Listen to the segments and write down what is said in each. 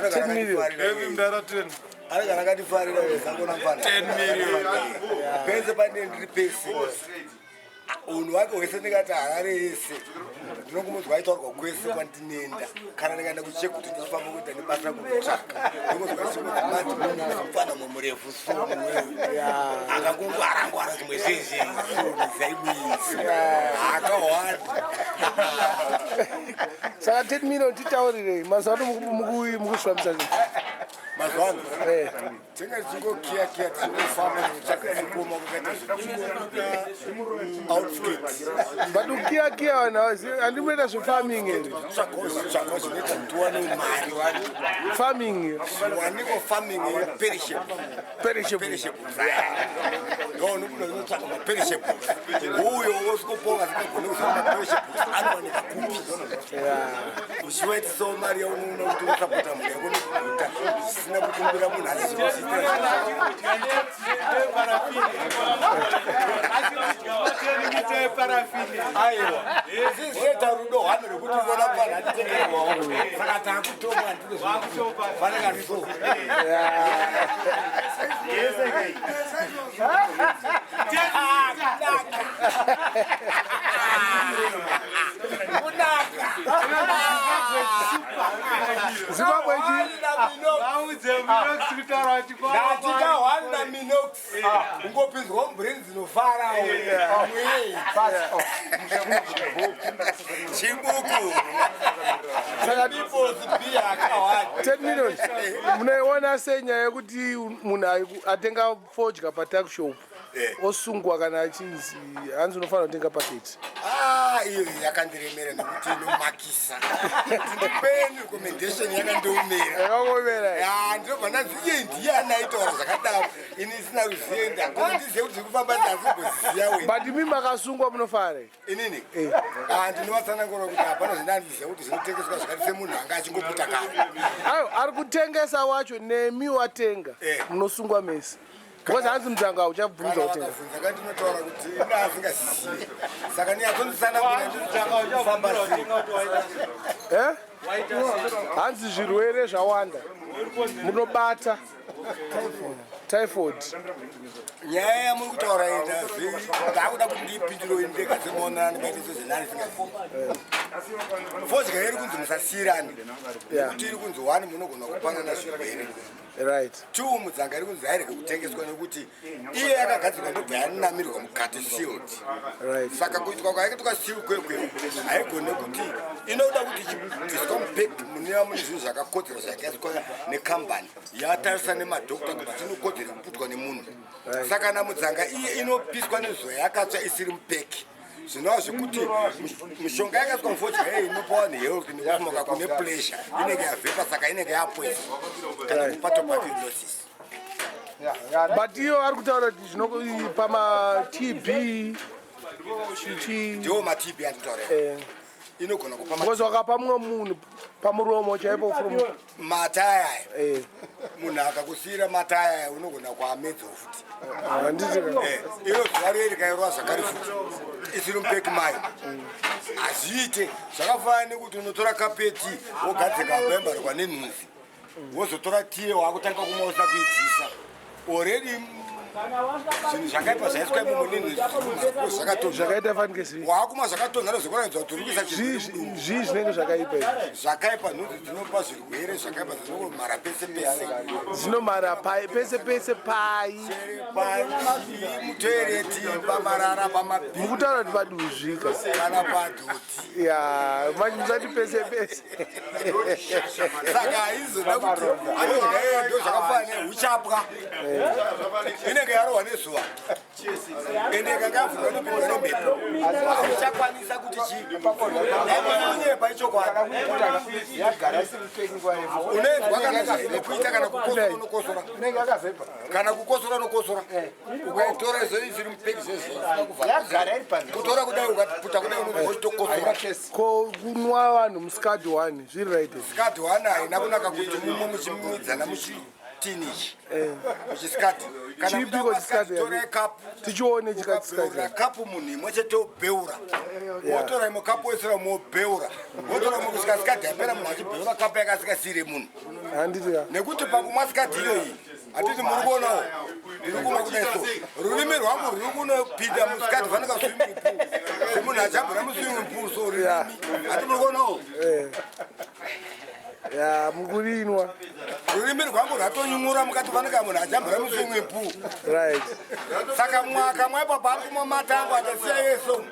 Anogara akatifarira. Every mdara 10. Anogara akatifarira wezangona mfana. 10 million. Pese pandine ndiri pese. Unhu hwake hwese ndingati Harare yese. Ndinongomunzwa aitaurwa kwese kwandinoenda. Kana ndikaenda kuchekuti ndichifamba kuita nebasa kutsvaka. Ndinongonzwa achingoti mati munhu mfana murefu so wewe. Akangongwara ngwara zvimwe zvezve. Zaimwisi. Akawanda. Saka 10 million titaurirei mazuva ano mukuzvifambisa sei? Mazuva ano Eh. tinge tichingokiya kiya tichingofamba tichitsvaka zvikoma kwakaita zvichikuda outskirts. But ukiyakiya vanhu havazivi, handimoita zvefarming here? Tsvakawo zvitsvakwa zvinoita kuti tiwane mari. Farming. Zviwanikwa farming yeperishable. Perishable. Perishables ndo unobuda unotsvaka maperishables uyo wosikoponga asingagone kuziva maperishables anowanika kupi, uchiwaitisawo mari yaunoona kuti usapota mhuri yako nekuguta zvisina kukumbira munhu, asi zvinozviitira. Aiwa, zvizoita rudo hwano rwekuti unoona panhu atitengerwawo, saka takutomwa handine fanaka so. Kunaka. Zimbabwe chi Ndatika one na Minox, ungopinzwa mubrain dzinofarawo. Chibuku. Saka People's beer akawanda. 10 million munoiona sei nyaya yekuti munhu atenga fodya patuckshop osungwa kana achinzi hanzi unofanira kutenga paketi? Ah, iyo yakandiremera nekuti inomakisa. Ndipeni recommendation, yakandiomera. Yakakomera. Ya, ndinobva ndanzi iye ndiani aitaura zvakadaro, ini isina ruzivo, ndakona ndizive kuti zviri kufamba ndazimboziziya we. But imi makasungwa munofara? Inini? Eh. Ah, ndinovatsanangura kuti hapana zvindandiziva kuti zvinotengeswa zvakati semunhu anga achingoputa kare. Ayo ari kutengesa wacho nemi watenga munosungwa mese because hanzi mudzanga hauchabvumidza Kana kutenga. vakabvunza ka, ndinotaura kuti ina asingazivi, saka niyatsonditsanangura ndifamba sei. Eh? Hanzi zvirwere zvawanda, munobata typhoid. Nyaya yamuri kutaura ita ndakuda kuti ndiipindiro ndega semaonera ndimaite sezvenani singazivi. Fodya iri kunzi musasiyirani nekuti iri kunzi one, munogona kupanana zvirwere. Two, mudzanga iri kunzi hairege kutengeswa nekuti iye yakagadzirwa ndobva yanamirwa mukati, sealed. Saka kuitwa kwaikaitwa seal kwekwe haigone kuti inoda kuti ichibviswa mupack muneva mune zvinhu zvakakodzera zvakaiswa nekambani yatarisa nemadhokta kuti chinokodzera kuputwa nemunhu. Saka namudzanga iye inopiswa nezuva yakatsva isiri mupack, zvinova zvekuti mishonga yakaiswa mufodya iyi inopa vanhu health nekusmoka kune pleasure inenge yavhepa, saka inenge yapoison kana kupa tuberculosis. But iyo ari kutaura kuti zvino pama TB chichi. Ndiwo maTB anditaura. Inogona kupa Because wakapa mumwe munhu pamuromo chaipo from mataya aya. Munhu akakusiyira mataya aya unogona kuamedzawo futi. Handiti? Iro zuva riye rikairwa zvakare futi isiri mupack mayo hazviite. Zvakafanana nekuti unotora kapeti wogadzika bembarwa nenhunzi, wozotora tiye waakutanga kumwa usina kuidzisa already. Zvinhu zvakaipa zvaiswa imomo nenhunzi zvakatonha. Zvakaita fanike sei? Waakuma zvakatonhara zvekuratidza kuti uri kuisa chirwere mudumbu. Zvii zvinenge zvakaipa izvi? Zvakaipa, nhunzi dzinopa zvirwere zvakaipa zvinomara pese pese. Dzinomara pai? Pese pese pai? Mutoireti, pamarara, pamabhi. Mukutaura kuti paduzvika. Kana padhoti. Ya, manje musati pese pese. Saka haizoda kuti anodya ndo zvakafanana neuchapwa, inenge yarohwa nezuva ende ikanga yavhurwa inopindwa nemhepo, hauchakwanisa kuti chiunyepa ichokwadi. Unenzwa kana inokuita kana kukosora unokosora, kana kukosora unokosora. Ukaitora izvo isiri mupack zvezvo kutora kudai, ukaputa kudai unozotokosora. Ko kunwa vanhu muScud one zviri right? Scud one haina kunaka kuti mumwe muchimwidzana muchitengesa. Chitini ichi chisikati. Chipiko chisikati? Torai kapu. Tichione chisikati. Ukabeura kapu, munhu imwe chete wobheura, wotora imwe kapu woisira mobheura, wotora imwe kusvika sikati yapera, munhu achibheura kapu yakasikasiyire munhu. Handiti ka? Nekuti pakumwa sikati iyoyi, hatiti muri kuonawo ndiri kumwa kudai, so rurimi rwangu ruri kunopinda musikati fanika swimming pool, semunhu achambura muswimming pool, so rurimi, hati muri kuonawo? Ya, mukurinwa. Rurimi rwangu rwatonyumura mukati fanika munhu achambura muswimming pool. Saka mwaka mwaipapo ari kumwa matango achasiya yeso.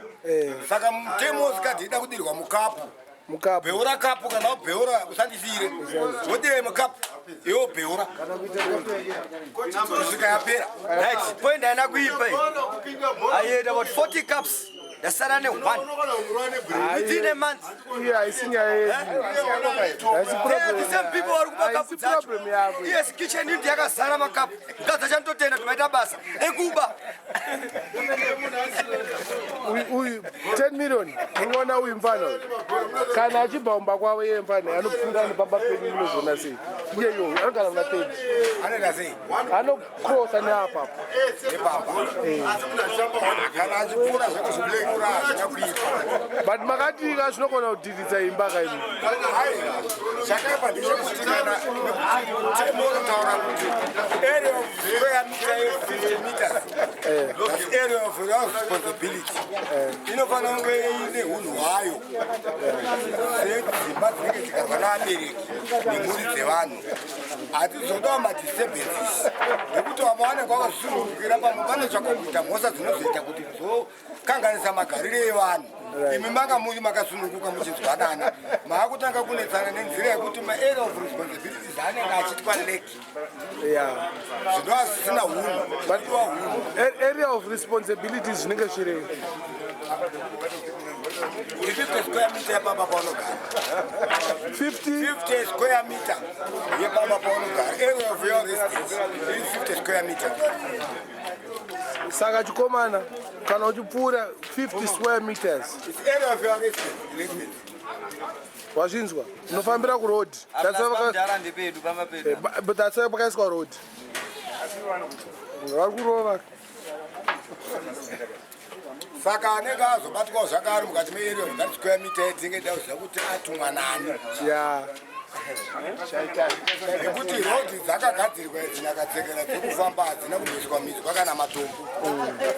Saka mutemo wesikati ida kudirwa mukapu. Mukapu. Bheura kapu, kana wabheura usandisiyire, wodira imwe kapu, iwo bheura kusvika yapera. Right, point haina kuipa iyi. I had about 40 cups, ndasara ne-one within a month. Iye haisi nyaya yedu, haisi. They are the same people vari kuba kapu Haisi dzacho. problem yako. Yes, kitchen unit yakazara makapu. Mukadzi achandotenda kuti maita basa ekuba. Uyu 10 million, munoona uyu mufana uyu kana achibva kumba kwavo, iye mufana anopfuura nepamba penyu, munozoona sei? Iyeyo anogara muna 30. Anoita sei? Anokrosa neapapo. Nepamba kana achipfuura zvako, zvekupfuura hazvina kuipa. But makatika zvinogona kudhidhidza imba kaini. Hai, chakaipa ndechekuti kana nekuti mutemo unotaura kuti area of square meter ye50 meters, that's area of responsibility, inofanira kunge ine unhu hwayo sedzimba dzinenge dzikarwa naabereki nemhuri dzevanhu. Hatizodawo madisturbances nekuti vamwe vanenge vakasunungukira pamwe panotsvaka kuita mhosva dzinozoita kuti dzokanganisa magariro evanhu. Imi manga muri makasununguka muchinzwanana, maakutanga kunetsana nenzira yekuti maarea of responsibilities anenge achiitwa leki, zvinova zvisina unhu, zvadiwa unhu. Area of responsibilities zvinenge zvirei? Kuti 50 square meter yepamba paunogara. 50? 50 square meter yepamba paunogara, area of your residence iri 50 square meter. Saka chikomana, kana uchipfuura 50 square meters, It's area of your residence. Wazvinzwa, unofambira kuroad. Mudhara, ndepedu, pamba pedu. But that's why pakaiswa road, vari kurova. Saka anenge azobatwawo zvakare mukati mearea of that square meter, dzinenge da kuziva kuti atumwa nani. Nekuti rodhi dzakagadzirwa dzinakatsekera dzekufamba, hadzina kumboiswa mizwa kana matombo,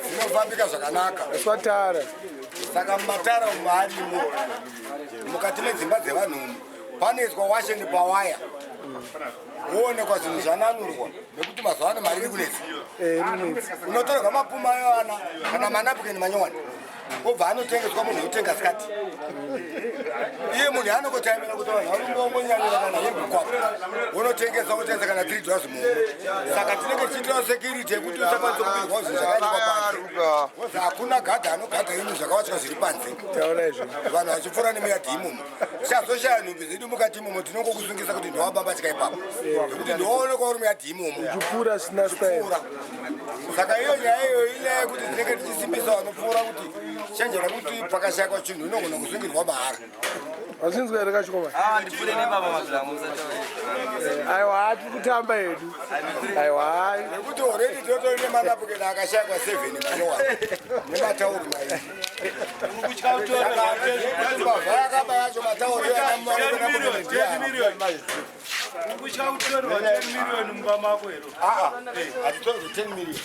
dzinofambika zvakanaka. Swatara. Saka mumatara umu arimo mukati medzimba dzevanhu umu, panoiswa washeni pawaya, woonekwa zvinhu zvananurwa, nekuti mazuva ano mari iri kunetsa. Rinetsa. Unotorerwa mapuma evana kana manapukeni manyowani, obva anotengeswa, munhu otenga sikati, iye munhu anongotaimira kuti vanhu vanongonyanyira kana hembe kwapo, unotengesa, wotengesa kana $3 muhomwe. Saka tinenge tichiitira security yekuti usakwanisa kubirwa zvinhu zvakanikwa panze. Because hakuna gadha anogadha inhu zvakawatywa zviri panze. Taura izvo. Vanhu vachipfuura nemuyadhi imomo, tichazoshaya nhumbi dzedu mukati imomo, tinongokusungisa kuti ndowabamba chika ipapo, nekuti ndowaonekwa uri muyadhi imomo. Uchipfuura zvisina style. Kupfuura. Saka iyo nyaya iyoyo inyaya yekuti tinenge tichisimbisa vanopfuura kuti chenjera, kuti pakashayikwa chinhu unogona kusungirwa mahara. Wazvinzwa here kachikoma? Ah, ndipfuure nepapa mabhulamu, musataura. Aiwa, tiri kutamba hedu, aiwa. Nekuti already totori nemanapukeni akashayikwa 7 manyowani nematauri mairi. Mbavha yakaba yacho matauri. Kutya kutorwa 10 million mumba mako here? Hatitorwe 10 million.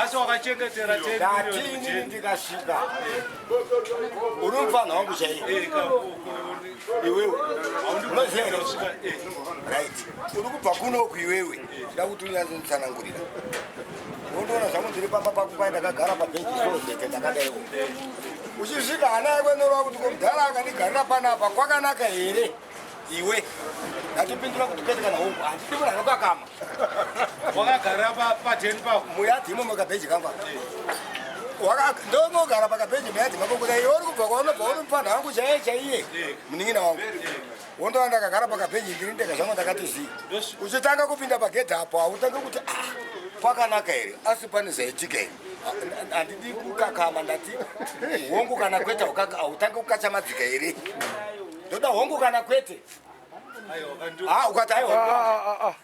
Asi wakachengetera 10 Ndati million inini mujeri. ndikasvika, uri mufanha wangu chaiye. Iwewe unoziva here? Right, uri kubva kunoku iwewe, nda kuti unyatsonditsanangurira. Undoona zvangu ndiri pamba pako pai, ndakagara pabhenji sozete ndakadaiwo. Uchisvika, hana yako inorova kuti komudhara akandigarira panapa kwakanaka here? Iwe ndatopindura kuti kwete kana hongu, handidi munhu anokakama. Wakagarira padheni pako. Muyadhi imomo kabhenji kangu aka. Ndongogara pakabhenji muyadhi mako kudai, iwe uri kubva kwaunobva, uri mufanha wangu chaiye chaiye, munin'ina wangu, wondoona ndakagara pakabhenji ndiri ndega zvangu ndakati zii. Uchitanga kupinda pagedhi apo, hautange kuti, "Ah, kwakanaka here? Asi pane zvaitika here?" Handidi kukakama, ndati hongu kana kwete. Hautange kukachamadzika here? Ndoda hongu kana kwete. Ah, ukati aiwa.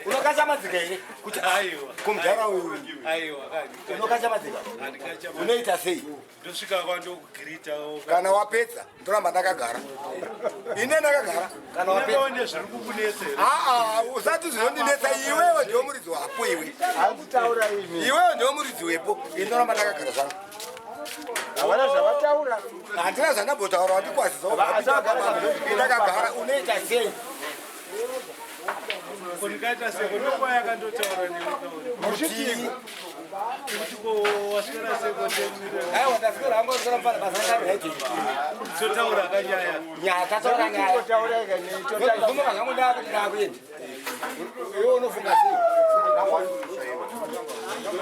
Unokasha madzika here? Kuti Aiwa. Kumudhara uyu. Aiwa kani. Unokasha madzika. Unoita sei? Ndosvika kwandokugirita. Kana wapedza, ndoramba ndakagara. Ine ndakagara. Kana wapedza. Unoone zviri kukunetsa here? Aa, usati zvinondinetsa iwewe ndiwe muridzi wapo iwe. Hakutaura imi. Iwewe ndiwe muridzi wepo. Ini ndoramba ndakagara zvangu. Havana zvavataura. Handina zvandambotaura wandikwazisa ndakagara unoita sei? Ko ndikaita seko ndokuva yakandotaura newe. Muchii? Kuti ko waswera seko 10 million. Aiwa, ndaswera hangu, ndaswera mfana, basa ranga riri. Totaura kanyaya. Nyaya tataura nyaya. Taura ika nei. Ndozvumuka zvangu ndakuti ndakuenda. Iwe unofunga sei?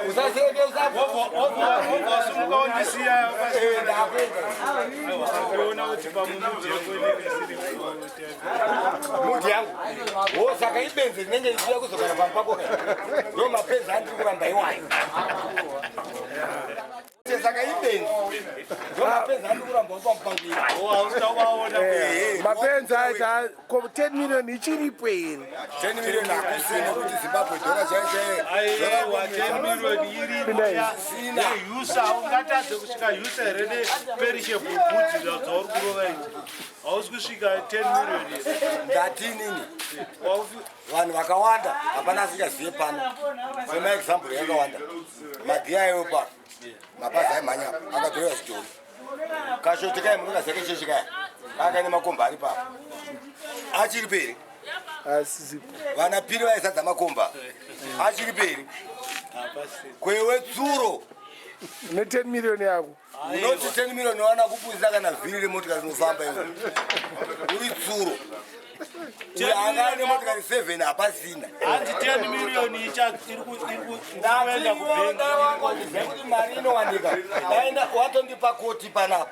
Usaseke usabva. Wobva wasimuka wondisiya. Eh, ndakuenda. Aiwa, ndiona kuti pamwe mudhi yako inenge isiri Mudhi yangu. Wo saka ibenzi rinenge richiuya kuzogara pamba pako. Ndo mapenzi andiri kuramba iwayo. Saka ibenzi. Ndo mapenzi andiri kuramba pamba pangu iwayo. Hausina kuvaona. Mapenzi aita ko 10 million ichiripo here? 10 million hakusina kuti Zimbabwe dhora chaiyo. Aiwa, 10 million iripo yeusa. Ungatadze kusvika usa here neperishable goods dzauri kurova idzi? Hausi kusvika 10 million. Ndatinini vanhu vakawanda hapana asingazive pano. Semaexample yakawanda, magiya aiwepa mabhazi aimhanya akadhorera zvidhori kashoti kai munokazake chechi kaya akaine makomba ari papo achiri peri. Asizipo. Vana piri vaisadza makomba achiri peri kwewe tsuro. Ne 10 million yako. Unoti 10 million wana kupuzisa kana vhiri remotikari rinofamba iwe uri tsuro. Uyo anga ane motikari 7 hapasina. Hanzi 10 million iri kuenda kubhengi. Ndawangu kuti mari inowanika, daenda watondipa koti panapa,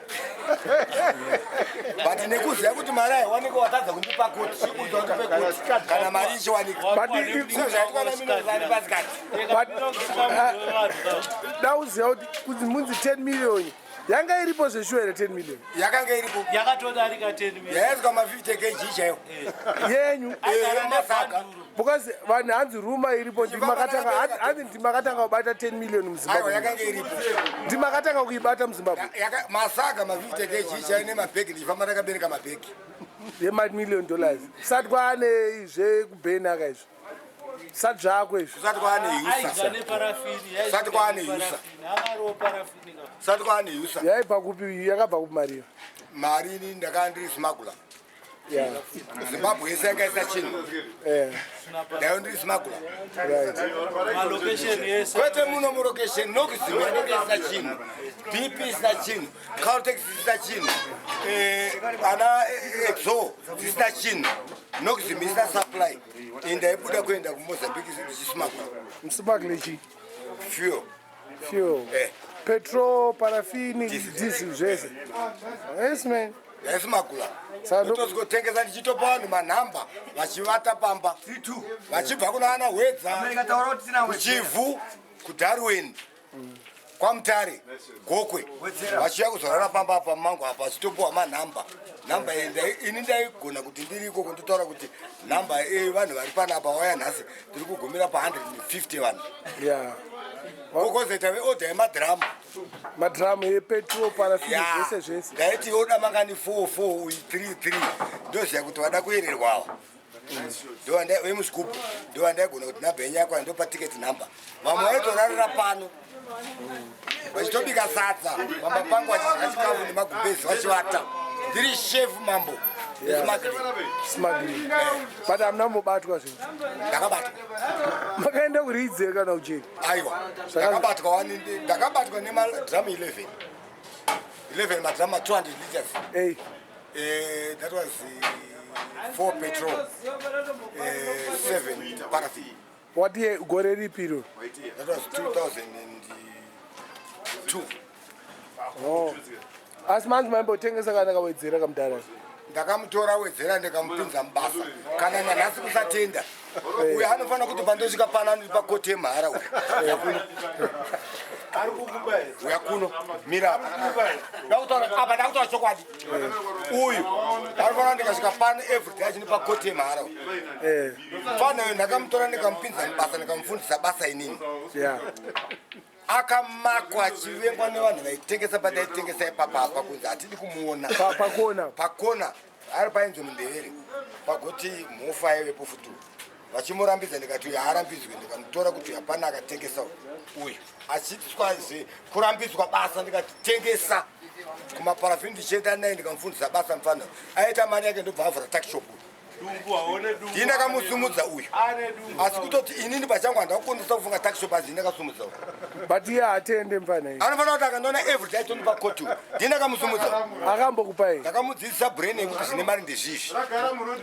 but nekuziva kuti mari haiwanika watadza kundipa koti. Chibudza undipe koti kana mari ichiwanika. Sezvaitwa naminozari pasikati. But dauziva kuti kunzi munzi 10 million yanga iripo zveshuwa here 10 million? Yakanga iripo. Yakatodarika 10 million. Yaiswa ma50 kg chaiwo. Yenyu? Masaga. Because vanhu hanzi rumour iripo ndimakatanga, hanzi ndimakatanga kubata 10 million Aiwa. muZimbabwe. Yakanga iripo. Ndimakatanga kuibata muZimbabwe. Masaga ma50 kg chaiwo nemabhegi, ndichifamba ndakabereka mabhegi. Yemamillion dollars sati kwaane zvekubhenaka izvo, sati zvako izvo. Kusati kwaane Aidya usa. neparafini. Sati kwaane usa. Akariwo parafini ka. Sati kwaane usa. Yaibva kupi? Yakabva kupi mariyo? Mari ini ndakanga ndiri smuggler. Zimbabwe yese yanga isa chinhu. Ndaiva ndiri smuggler. Malocation yese. Kwete muno mulocation, nokuzimu yanenge isina chinhu, BP isina chinhu, Caltex isina chinhu, ana Exo dzisina chinhu, nokuzimu isina supply. Ndaibuda kuenda kuMozambique ndichismuggler. Musmuggler chi? Fuel. Fuel? Eh. Petrol, parafini. Diesel. Diesel, zvese. Yes man. Ndaismuggler. Saka Ndotozikotengesa ndichitopa vanhu manhamba vachivata pamba vachibva kuna ana Hwedza, kuChivhu, kuDarwin, kwaMutare, Gokwe, vachiuya kuzorara pamba apa mangu apa vachitopiwa manhamba. Nhamba iyi ini ndaigona kuti ndiri ikoko ndotaura kuti nhamba vanhu vari panapa vauya nhasi tiri kugumira pa150 vanhu. Kokozoita veodha yemadhiramu. Madhiramu epetrol, parafini, zvese zvese. Ndaiti oda mangani? 4 4, uyu 3 3, ndoziva kuti vada kuyererwawo vemusikupu. Ndovandaigona kuti nhamba yenyu yakwana, ndopa tiketi nhamba. Vamwe vaitorarira pano vachitobika sadza pamba pangu, vachidya chikafu nemagumbezi vachivata. Ndiri chef mambo nesmuggling. Smuggling, but hamuna kumbobatwa zvinhu? Ndakabatwa. Makaenda kuridzere kana ujeri? Aiwa, ndakabatwa wani. Ndakabatwa nemadhiramu 11, 11 madhiramu 200 liters. Ei. That was 4 petrol, 7 paraffin. Wati gore ripi iro? That was 2002. Oh. Asi manzi maimbotengesa kana kawedzera kamudhara? Ndakamutora wedzera ndikamupinza mubasa. Kana nanhasi kusatenda, uyo anofanira kuti pandosvika pano anondipa koti yemahara. Uyu uya kuno, uya kuno, mira apa. Ndakutaura apa, ndakutaura chokwadi. Uyu Anofanira ndikasvika pano everyday achinipa koti yemahara. Mfana uyu ndakamutora ndikamupinza mubasa, ndikamufundisa basa inini. Akamakwa achivengwa nevanhu vaitengesa pataitengesa ipapa apa, kunzi hatidi kumuona. Pakona. Pakona ari painzi mundevere pagoti mhofu aivepo futi, vachimurambidza. Ndikati uyu haarambidzwe. Ndikamutora kuti hapana akatengesa uyu, achiitwazve kurambidzwa basa. Ndikati tengesa kumaparafini, ndichienda naye ndikamufundisa basa. Mufana aita mari yake, ndobva avhura tuckshop. Dumbu haone dumbu. Ndii ndakamusumudza uyu. Ane dumbu. Asi kutoti inini pachangu handakukondesa kufunga tuckshop, asi ndakasumudza uyu. But iye haatende mfana iyi. Anofanira kuti akandiona everyday tonipa koti uyu, ndii ndakamusumudza. Akambokupai? Ndakamudzidzisa brain yekuti zvine mari ndezvizvi.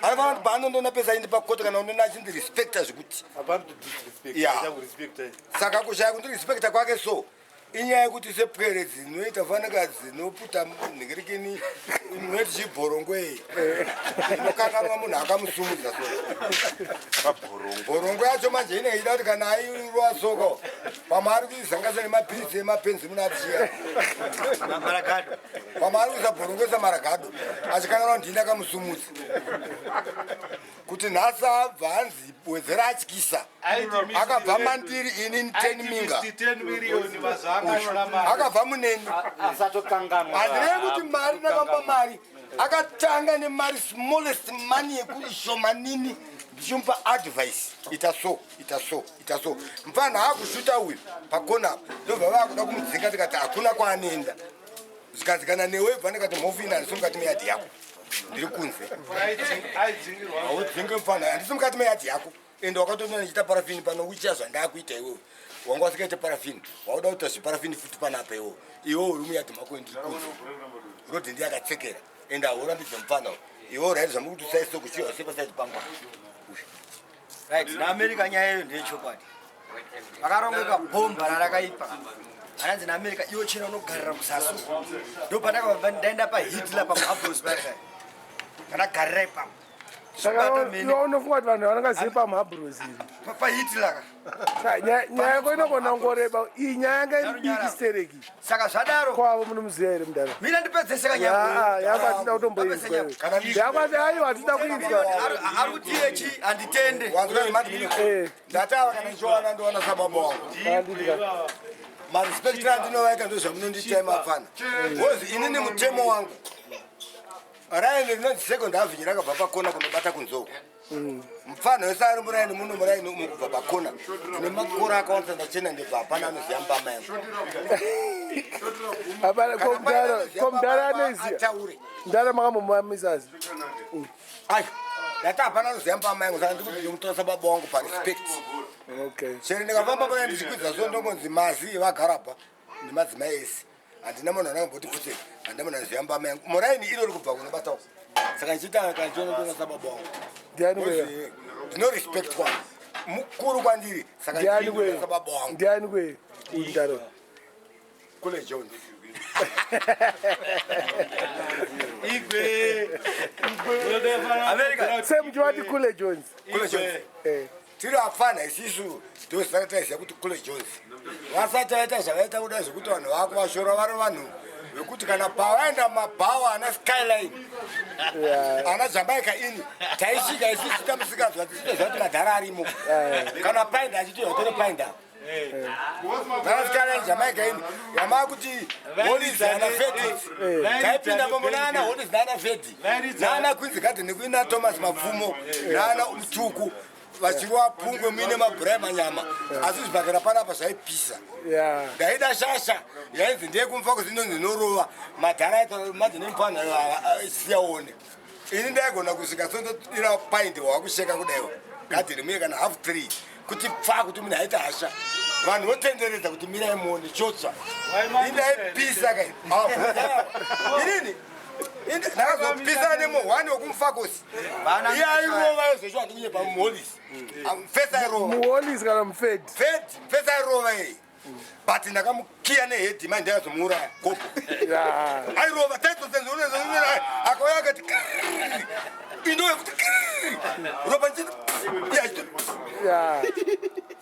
Anofanira kuti paanondoona pesa aindipa koti, kana undoona achindirespecta zvekuti Ya. Saka kushaya kundirespecta kwake so inyaya yekuti sepwere dzinoita fanika dzinoputa nhingirikini inoti chibhorongwe, inokanganwa munhu akamusumudza. So bhorongo yacho manje inenge ichida kuti kana airwa soko, pamwe ari kuizangasa nemapiritsi emapenzi munachiya. Maragado. Pamwe ari kuisa bhorongo samaragado, achikanganwa kuti ndini ndakamusumudza, kuti nhasi abva anzi wedzera atyisa. Akabva mandiri inini 10 minga. 10 miriyoni mazuva mari. Akabva muneni. Asatokanganwa. Handirei kuti mari ndakamupa mari. Akatanga nemari smallest money yekuti shomanini, ndichimupa advice, ita so, ita so, ita so. Mufana akushuta uyu pakona apa, ndobva vakuda kumudzinga. Tikati hakuna kwaanoenda. Zvikanzi kana newe bva. Ndikati mhofu ina, handisi mukati meyadhi yako, ndiri kunze. Aidzingirwa. Haudzinge mufana, handisi mukati meyadhi yako. Ende wakatoona ndichiita parafini pano, uchiya zvandakuita. Iwewe wanga wasikaite parafini, wauda kuita zveparafini futi panapa. Iwewe, iwewe uri muyadhi mako, ndiri kunze. Rodhi ndiyakatsekera, ende haurambidze mufana iwewe. Right, zvamuri kuti usaiso kuchiwa sepasaidi pangu. Right, naAmerica nyaya iyo ndeyechokwadi. Akarongeka bhomba rarakaipa ananzi naAmerica iwo chena unogarira musasu. Ndopandakabva ndaenda paHitler pamuhabros paipai, ndakagarira ipapo. Saka iwe unofunga kuti vanhu vanongazive pamuhabros iri? PaHitler ka. Nyaya yako inogona kungoreba iyi. Nyaya yanga iri diki stereki. Saka zvadaro. Kwavo munomuziva here mudara? Mina ndipedzese. Yako hatida kutomboinzwa. Yako aiwa, hatida kuinzwa. Ari kuti yechi handitende. Ndatava kana ndichiwana ndowana sababa wangu. Marespect andinovaita ndo zvamunondiitai mafana, because inini mutemo wangu, raini rinonzi Second Avenue rakabva pakona kunobata kunzou. Mufana wese ari muraini muno, muraini umu kubva pakona, ndine makore akawandisa ndachena, ndibva hapana anoziva mbama yangu. Hapana, ko mudara anoiziva? Ataure. Mudara makambomamisazi? Ai, ndati hapana anoziva mbama yangu, saka ndikuti ndinomutora sababa wangu parespect. Chero ndikafamba pana ndichikwidza so, ndongonzi mazi vagarapa nemadzimai ese. Handina munhu anangamboti pfutseki, handina munhu anoziva mbama yangu muraini iro ri kubva kunobatawo. Saka ndichiita kanchiona ndoona sababa wangu. Ndiani kweyo? Ndinorespectwa, mukuru kwandiri, saka Ndiani ndichiita kweyo? sababa wangu. Ndiani kweyo uyu mudara? Kule Jones. Igwe. America. Semuchivati Kule Jones? Kule Jones. Tiri afana isisu, ndosaka taiziva kuti Kule Jones. Vasati vaita zvavaita kudai zvekuti vanhu vakuvashora, vari vanhu vekuti kana pavaenda mabhawa ana Skyline, ana Jamaica Inn, taisvika isusu tamusikazwa tichitoziva kuti madhara arimo. Kana painda achitoziva tore painda ana Skyline, Jamaica Inn, yamaa kuti Hollis ana Fedis, taipinda momo naana Hollis naana Fedi naana Queens Garden, nekuina Thomas Mapfumo naana Mutuku vachirwa pungwe muine mabhurai manyama. Asi zvibhakera panapa zvaipisa. Ndaida shasha yainzi ndeyekumufa kuzinonzi inorova madhara aita manje nemufana siyaone. Ini ndaigona kusvika sondodira paindi, wakusheka kudaiwa gadheni muye kana 3:30 kuti pfa, kuti munhu aita hasha, vanhu votenderedza kuti mirai muone chotsva. Indaipisa kai inini, ndakazopisa nemuhwani wekumufakosi. Iye airova izvozvo, handikunyepa, muholisi fesa airova. Muholisi kana mufedi? Fedi, fesa airova iyi, but ndakamukiya nehedhi mai, ndakazomuuraya gogo. Airova akauya akati indo yekuti ropa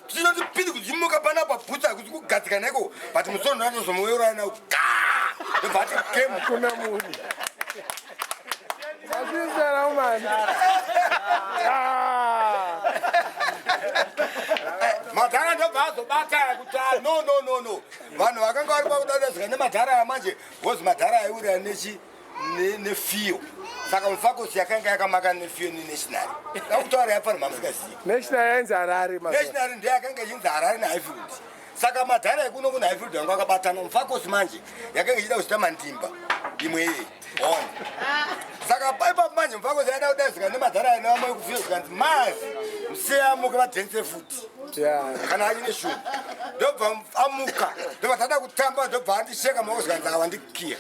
chinoti pindi kuchimuka panapa bhutsa kuti kugadzika naiko, but musoro ndatozomuuraya nawo ka, ndobva ati gemu. Kuna munhu. Azvizera mani. Ah. Madhara ndobva azobata kuti ah, no no no no, vanhu vakanga vari pakudadazika nemadhara aya manje, because madhara aiurira nechi nefiyo. Saka Mufakosi yakanga yakamaka nefiyo neNational. Dakutaura yafanira mamusingazivi. National yainzi Harare mazuva. National ndiyo yakanga ichinzi Harare neHighfield. Saka madhara ekuno kuna Highfield vanga vakabatana. Mufakosi manje yakanga ichida kuchita mandimba imwe iye ona. Saka paipapo manje Mufakosi yaida kudazika nemadhara aya nevamwe ekufiyo, zvikanzi mazi musiyamuke vadhense futi. Kana achine shungu ndobva amuka, ndobva tada kutamba, ndobva andisheka maoko, zvikanzi awa ndikiya.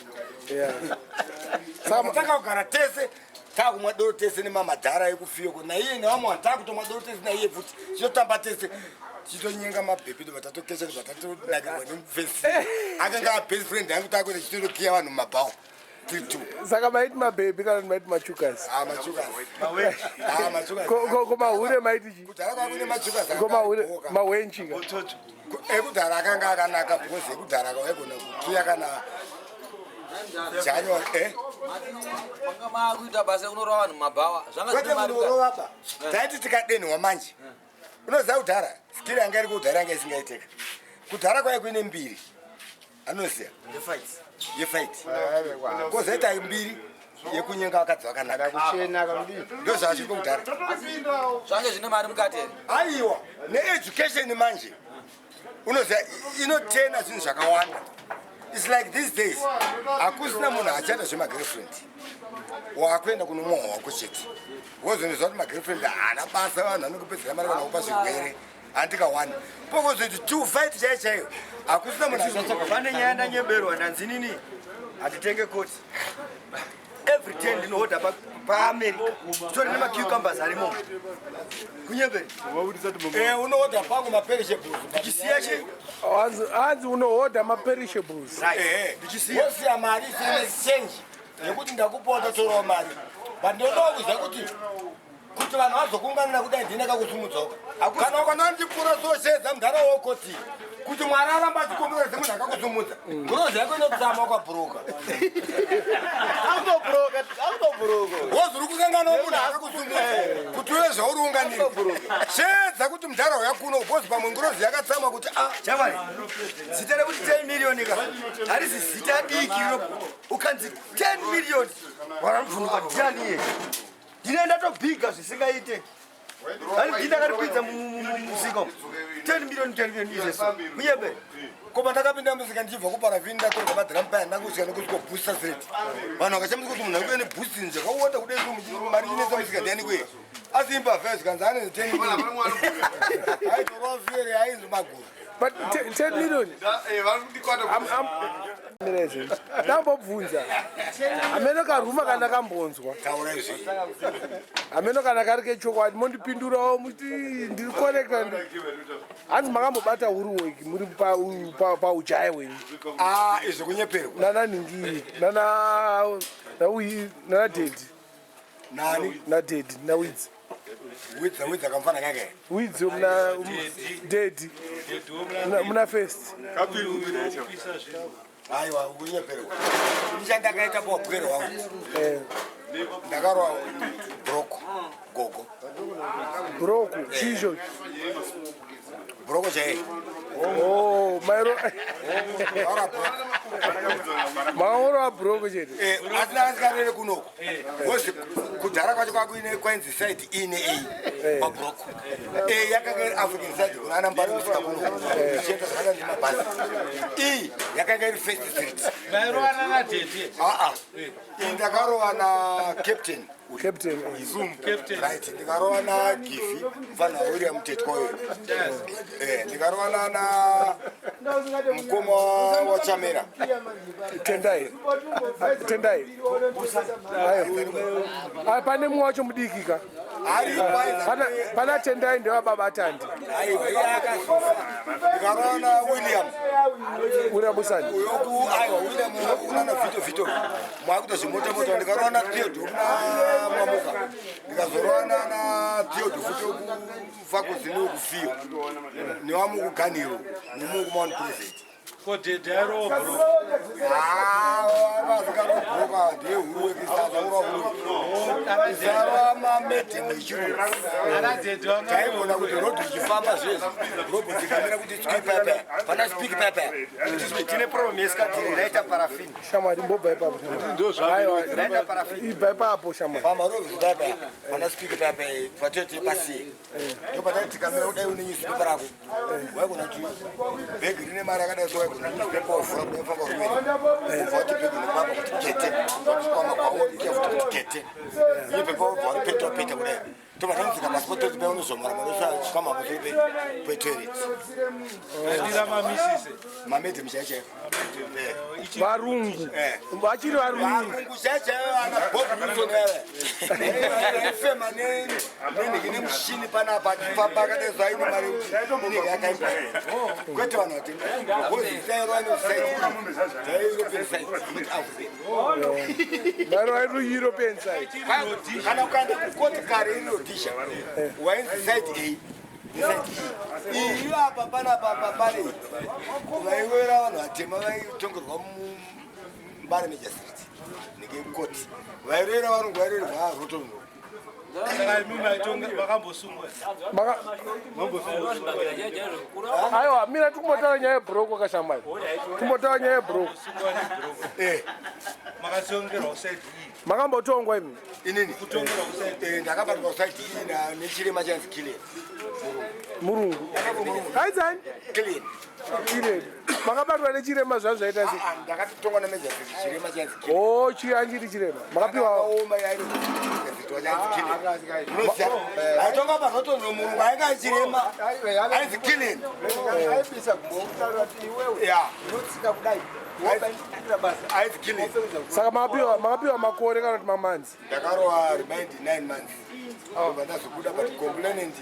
Saka tanga kugara tese, takumwa doro tese nemamadhara ekufiyoko naiye nevamwe vanhu, takutomwa doro tese naiye futi, tichitotamba tese, tichitonyenga mabhebhi, ndobva tatokesha, ndobva tatonakirwa nemufesi akanga abest friend yangu. Takuenda tichitotokiya vanhu mumabhawa tiri two. Saka maiti mabhebhi kana kuti maiti machukas? Ah, machukas. Ah, machukas. Ko mahure maiti chi? Kudhara kwakune machukas. Ko mahure mawenchi ka? Ekudhara akanga akanaka, because ekudhara waigona kukiya kana janyo eh. Manga maakuita basa rekunorova vanhu mumabhawa, zvanga Kwete zvine mari kunorova ba, taiti tikadenhwa manje, unoziva kudhara skill yanga iri kudhara yanga isingaiteka. Kudhara kwai kuine mbiri, anoziva yefight, kozoita mbiri yekunyenga vakadzi vakanaka. Kuchena kamudii. Ndo zvazviko kudhara. Zvange zvine mari mukati here? Aiwa, needucation manje unoziva inotena zvinhu zvakawanda. Its like these days hakusina munhu achaita zvemagirlfriend, wakuenda kunomwa wako chete, wozonoziva kuti magirlfriend haana basa, vanhu vanokupedzera mari kana kupa zvirwere handikawani. Pokozoti two fight chaiyo chaiyo hakusina munhu achatsvaka. Pane nyaya ndanyeberwa, ndanzi hatitenge koti every 10 ndinohodha paAmerica, tori nemacucumbers arimo kunyemberi. Unohodha pangu maperishables. Ndichisiya chi? Hanzi unohodha maperishables. Ndichisiya. Wosiya mari isina exchange yekuti ndakupawo, totorawo mari, but ndinodawo kuziva kuti vanhu vazokunganira kudai ndine kakusumudzawo. Kana ukana ndipfuura soshedza mudhara wokoti kuti Mwari aramba achikumbira semunhu akakusumudza, ngirozi yako inotsama wakabhuruka. Wozuri kukanganawo munhu akakusumudza kuti uye zvauri unganira. Shedza kuti mudhara uya kuno, because pamwe ngirozi yakatsama kuti a Chavari zita rekuti 10 million ka harisi zita diki rino. Ukanzi 10 million waranobvunuka ndiani iye? Ndine ndatobhiga zvisingaite ani ndakaripidza musika 10 million, 10 million izeso kunyembe. Koma ndakapinda musika ndichibva kuparavhini, ndatorwa madhiramu paya, ndakusvika nekusvika booster straight. Vanhu vakashamisa kuti munhu arikuya neboost zvakawanda kudai so, mari inetsa musika ndiani kuye? Asi imbavha, zvikanzi ane 10 million, aitorwa feri ainzi maguru. But 10 million, ndambobvunza hameno karuma kana kambonzwa. Taura izvi. Hameno kana kari kechokwadi, mondipindurawo muti ndiri correcta. Hanzi makambobata huruweki muri paujaya hwenyu. A, izvi kunyeperwa. Nana nhingi, nana dhedhi. Nani? Nadhedhi nawidzi. Widza, widza kamfana kake. Widzi muna dhedhi muna first. Aiwa, kunyeperwa. Ndichandakaita pawabwere hwangu, ndakarwa broko gogo. Broku chicho? Broko chaiye. Oh, mairo. Ndakarwa broko. Makaorwa broko chete? Asina asikarere kunoko, because kudhara kwacho kwakuine kwainzi side E ne A pabroko. A yakanga iri African side kuna ana mbari kusvika kunoko zvichienda zvakada nemabhasi. E yakanga iri First Street. Mairovana nadhedhi? Aa, iyi ndakarova nacaptain. Captain. Captain. Right, ndikarova nagifi, mufana waWilliam Tetkoyo. Ndikarova na mukoma wachamera. Tendai, Tendai, ayo. Ah, pane mumwe wacho mudiki ka. Aripo. Pana Tendai ndewababa Tandi. Aiwa, iye akazofa. Ndikarova naWilliam. William Busani? Uyoku, aiwa, William unana Vito, Vito mwakuita zvimota mota. Ndikarova naTheodo kuna Mwamuka, ndikazorova naTheodo futi kufakozini wekufiyo newamukuganiro nemukumount Pleasant. Ko dhedhi airowa broko? Vazikarobroka ndiye huru wekisasa ura huru. Zava mamedhemu echirungu. Taigona kuti rodhi ichifamba zvezvi, robot ikamira kuti tswi papa, pana speak papa. Tine problem yesikadhiri raita parafini. Shamwari, mbobva ipapo. Aiwa, Raita parafini. Ibva ipapo, shamwari. Pamarobhi papa, pana speak papa, patete pasiye. Ndopatati tikamira kudai une newspaper rako. Waigona kuti bhegi rine mari yakadai so, waigona newspaper wovhura kudai famba rumene. Wobva wati bhegi nepapa kuti kete. Wachikwama kwako kuti kete. Newspaper wobva waripeta peta kudai. Tobva tanzika pasi pototi pe unozomora marosa chikwama pamusoro petoilet. Dira mamisise. Mamedhemu chaiyo chaiyo. Varungu. Eh. Vachiri varungu. Varungu chaiyo chaiyo, ana Bob Wilson vaya. Vaifema nenhiki nemushini panapa achifamba akadai zvaine mari inenge yakaipa. Kwete vanhu vatema. Because tairwa neside. European side, not African. Vairwa European side. Kana ukaenda kukoti kare iri Rhodesia, wainzi side A neside E. Iyi apa panapa apa pane vaiwera vanhu vatema vaitongerwa muMbare Magistrate nekekoti. Vairera varungu vairerwa Rotorua. Saka imi maitonga makambosungwa? Aiwa, mira, tikumbotaura nyaya yebroko kashamwari. Timbotaura nyaya yebroko. Sungwa nebroko. Makasongerwa kuside E? Makambotongwa imi? Inini? Kutongerwa kuside Eh, ndakabatwa kuside E nechirema chanzi Killian. Murungu aidzani? Killian. Kireni. Makabatwa nechirema, zvazvo zvaita sei? Ah, ndakatotongwa namagistrate, chirema chanzi Killian. O, chianjiri chirema makapiwa? Akaoma, aitonga pazotonzo murungu ainge achirema ainzi Killian. Aibisa kumbokutaura kuti iwewe Ya. unotsika kudai, wobaindira basa. Ainzi Killian. Saka makapiwa makore kana kuti mamanzi? Ndakarova remand 9 months, ndobva ndazobuda, but complainant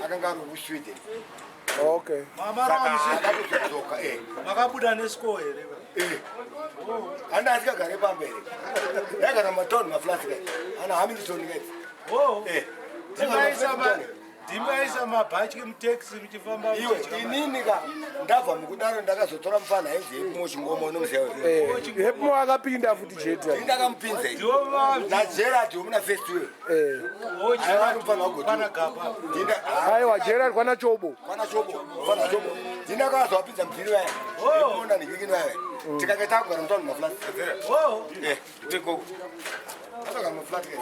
akanga ari kuSweden. Mamarova Saka akatozodzoka eh. Makabuda nescore here? Eh. Anda asikagare pamba here? Ndaigara matown maflats kai ana Hamilton kai. Oh. Eh. Ndimbaisa mabhatyi mutaxi muchifamba? Iwe, inini ka ndabva mukudaro, ndakazotora mufana ainzi Hepmo Chingoma, unomuziva? Hepmo akapinda futi jeti. Ndakamupinza Ndiwo naGerard womuna first way. Aiwa, ari mufana wagoti. Kwana Gaba. Aiwa, Gerard kwana Chobo. Kwana Chobo, mufana Chobo. Ndindakazowapinza mudhiri vaya, Hepmo nandikikini vaya, tikange takugara mutauni maflats. Oh. Eh, ndikoko atogara maflat kai.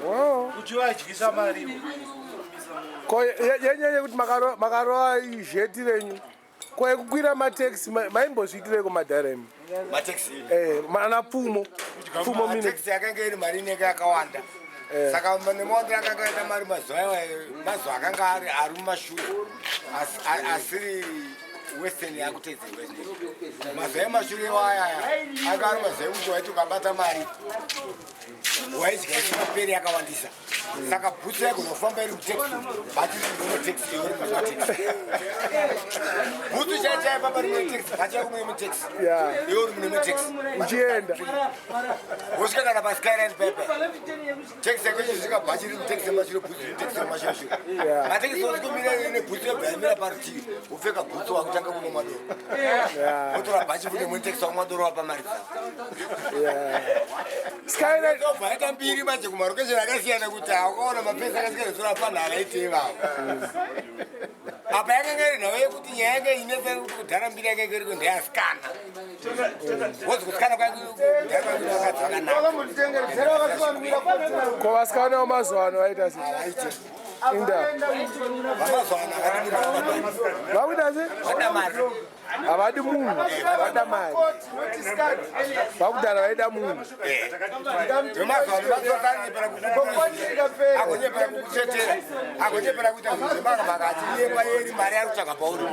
Oh. Uchivadyisa mari. Ko yenyaya yekuti makarova zheti renyu, ko yekukwira mataxi maimbozviitireko madhara imi? Mataxi? Eh, ana Pfumo, Pfumo mine. Mataxi yakanga iri mari inenge yakawanda, saka nemawandiro akanga aita mari mazuva iwayo, mazuva akanga ari mumashure, asiri western yakutedzerwa izvi. Mazuva emashure iwayaya anga ari mazuva ekuti waiti ukabata mari waidya isingaperi yakawandisa. Saka bhutsu yaigona kufamba iri mutaxi, but iri mutaxi, iwe uri mutaxi, bhutsu chai chai pamba iri mutaxi, bhachi yako mune mutaxi, iwe uri mune mutaxi. Uchienda. Wosvika kana paSkyline pepe, taxi yako ichisvika, bhachi riri mutaxi mashure, bhutsu riri mutaxi mashure. Mataxi osvikomira nebhutsu yobva yamira parutivi, wopfeka bhutsu, wakutanga kumwa madoro, wotora bhachi futi mutaxi, wamwa doro, wapa mari dzako. Skyline. Obva yaita mbiri manje kumarokesheni akasiyana, kuti akaona mapesa akasiyana sora panhu akaitei vavo. Apa yakanga iri nhau yekuti nyaya yanga inetsa kuti kudhara mbiri yakanga iriko ndeyasikana, wozi kusikana kwakudhara kwakuti vakanaka. Ko vasikana vamazuva ano vaita sei? Inda. Vamazuva ano akati munhu Vakuita sei? vada mari. Havadi munhu, vada mari. Vakudhara vaida munhu. Vemazuva ano vatsotsanepera agonyepera kukuchetera, agonyepera kuita zvinhu zvemaka, achinyepa iri mari ari kutsvaga pauri.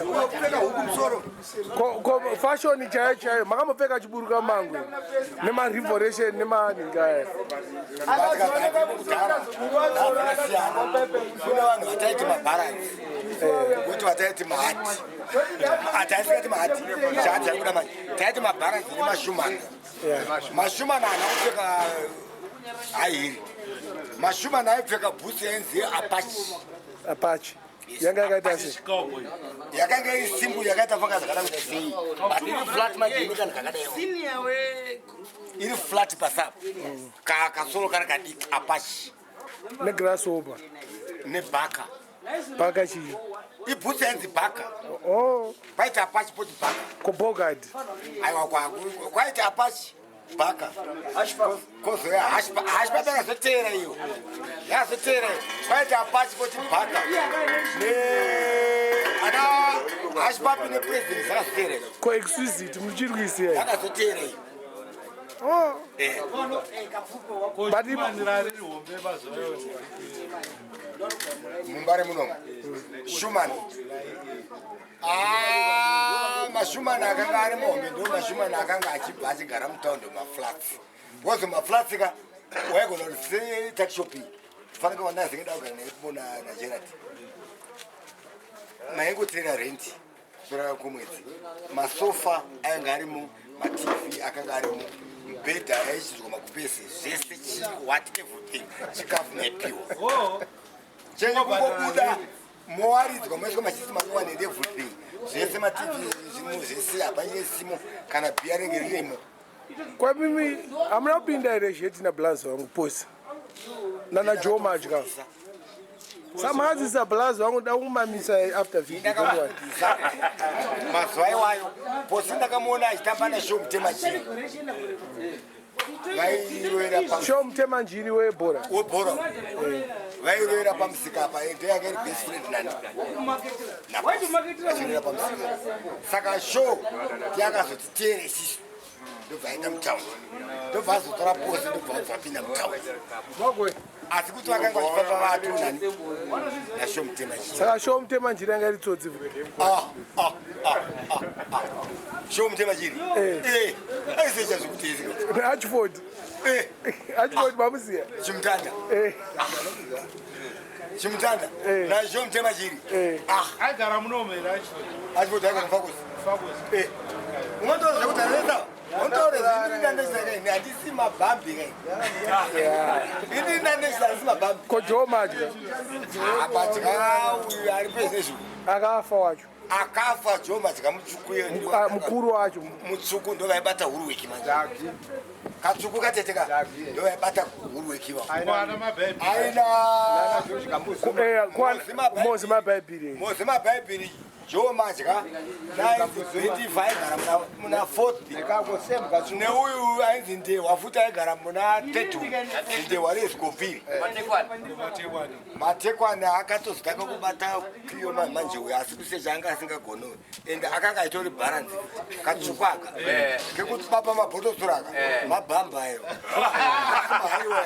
Kupfeka huku musoro. Ko fashion chaiyo chaiyo, makambopfeka chiburuka mangwe nemarevolution nemaninga aya? Kudhara zvakasiyana. Kune vanhu vataiti mabharansi, kuti vataiti mahati, hataisikati mahati, chaati manje taiti mabharansi nemashumana. Mashumana haana kupfeka haihiri, mashumana aipfeka bhutsu yainzi Apache. Apache. Yanga yakaita sei? Cowboy. Yakanga iri simple, yakaita fanga zvakada kuita sei, but iri flat manje, ine kanhu kakadaiwo, iri flat pasapo, kasoro kari kadiki, Apache. Negrasshopper. Nebhaka. Bhaka chii? Ibhutsu yainzi bhaka. Oh. Kwaita Apache, poti bhaka. Kobogad? Aiwa, kwaita Apache, bhaka, kozoya Hashpapi. Yakazoteera iyo, yakazoteera iyo. Kwaita Apache, poti bhaka, ne ana Hashpapi nePresident zvakazoteera iyo. Ko Exquisite muchiri kuisiya? Yakazoteera iyo. Oh. Eh. But rari hombe mazuva iwayo. Mumbare munomu Shuman. Ah, mashumani akanga ari muhombe ndo mashumani akanga achibva achigara mutaundi, mumaflats, because mumaflats ka waigona kuti setuckshop fanike wandazingida kugara naipo naGerard, maingotera rent torara kumwedzi. Masofa ainge arimo, maTV akanga arimo, mubhedha aichidzwa, makupesi, zvese chi what, everything, chikafu maipiwa. Chenye kungobuda mowaridzwa, moiswa machisi makuwa and everything, zvese maTV zvinhu zvese, hapanyine simo kana bhiya ringe ririmo. Kwamimi hamuna kupinda here zheti nablazi wangu Posi nana Joe Madya? Samazisa blazi wangu da kumamisa after video, don't worry. Ndakavafundisa mazuva iwayo. Posi ndakamuona achitamba nashow Mutema Chii, vairoera pa Show Mutema Njiri webhora? Webhora. Vairoera pamusika apa, ndeyanga iri best friend nani achiroera pamusika. Saka show yakazotiteere isisu, ndobva aenda mutaundi, ndobva azotora Posi, ndobva abva apinda mutaundi, asi kuti vakanga vachifamba vatu nani nashow Mutema Chii. Saka Show Mutema Njiri yanga iri tsotsi? Ah, ah, ah, ah, ah. Show Mutema Chiri. Eh. Eh, aisecha zvekuti izvi. Achford. Eh. Achford mamuziya? Chimutanda. Eh. Chimutanda. Eh. Na Show Mutema Chiri. Eh. Ah. Aigara munomu here Achford? Achford aigara Mfakosi. Fakosi. Eh. Unotaura zvekuti areta. Unotaura zvekuti ndandesaka ini handisi mabhambi kai. Ini ndandesaka handisi mabhambi. Ko Joe Madya? Apadya uyu ari pezvezvo. Akafa wacho? Akafa Joe Madya mutsvuku iyo. Ah, mukuru wacho. Mutsvuku ndo vaibata huruweki manje. Katsvuku katete ka. Ndo vaibata huruweki va. Kwana mabhebhi. Aina Mozi Mabhaibhiri. Mozi Mabhaibhiri, Joe Madya nainzi Betiva aigara muna fourth, neuyu ainzi Ndehwa futi aigara muna tetu, Ndehwa reZikoviri. Matekwani. Matekwani akatozotanga kubata kiyo manje uyu, asi kusecha anga asingagoni, ende akanga aitori bharanzi katsvuku aka kekuti papa mabhotosoro aka mabhamba ayo mahaiwa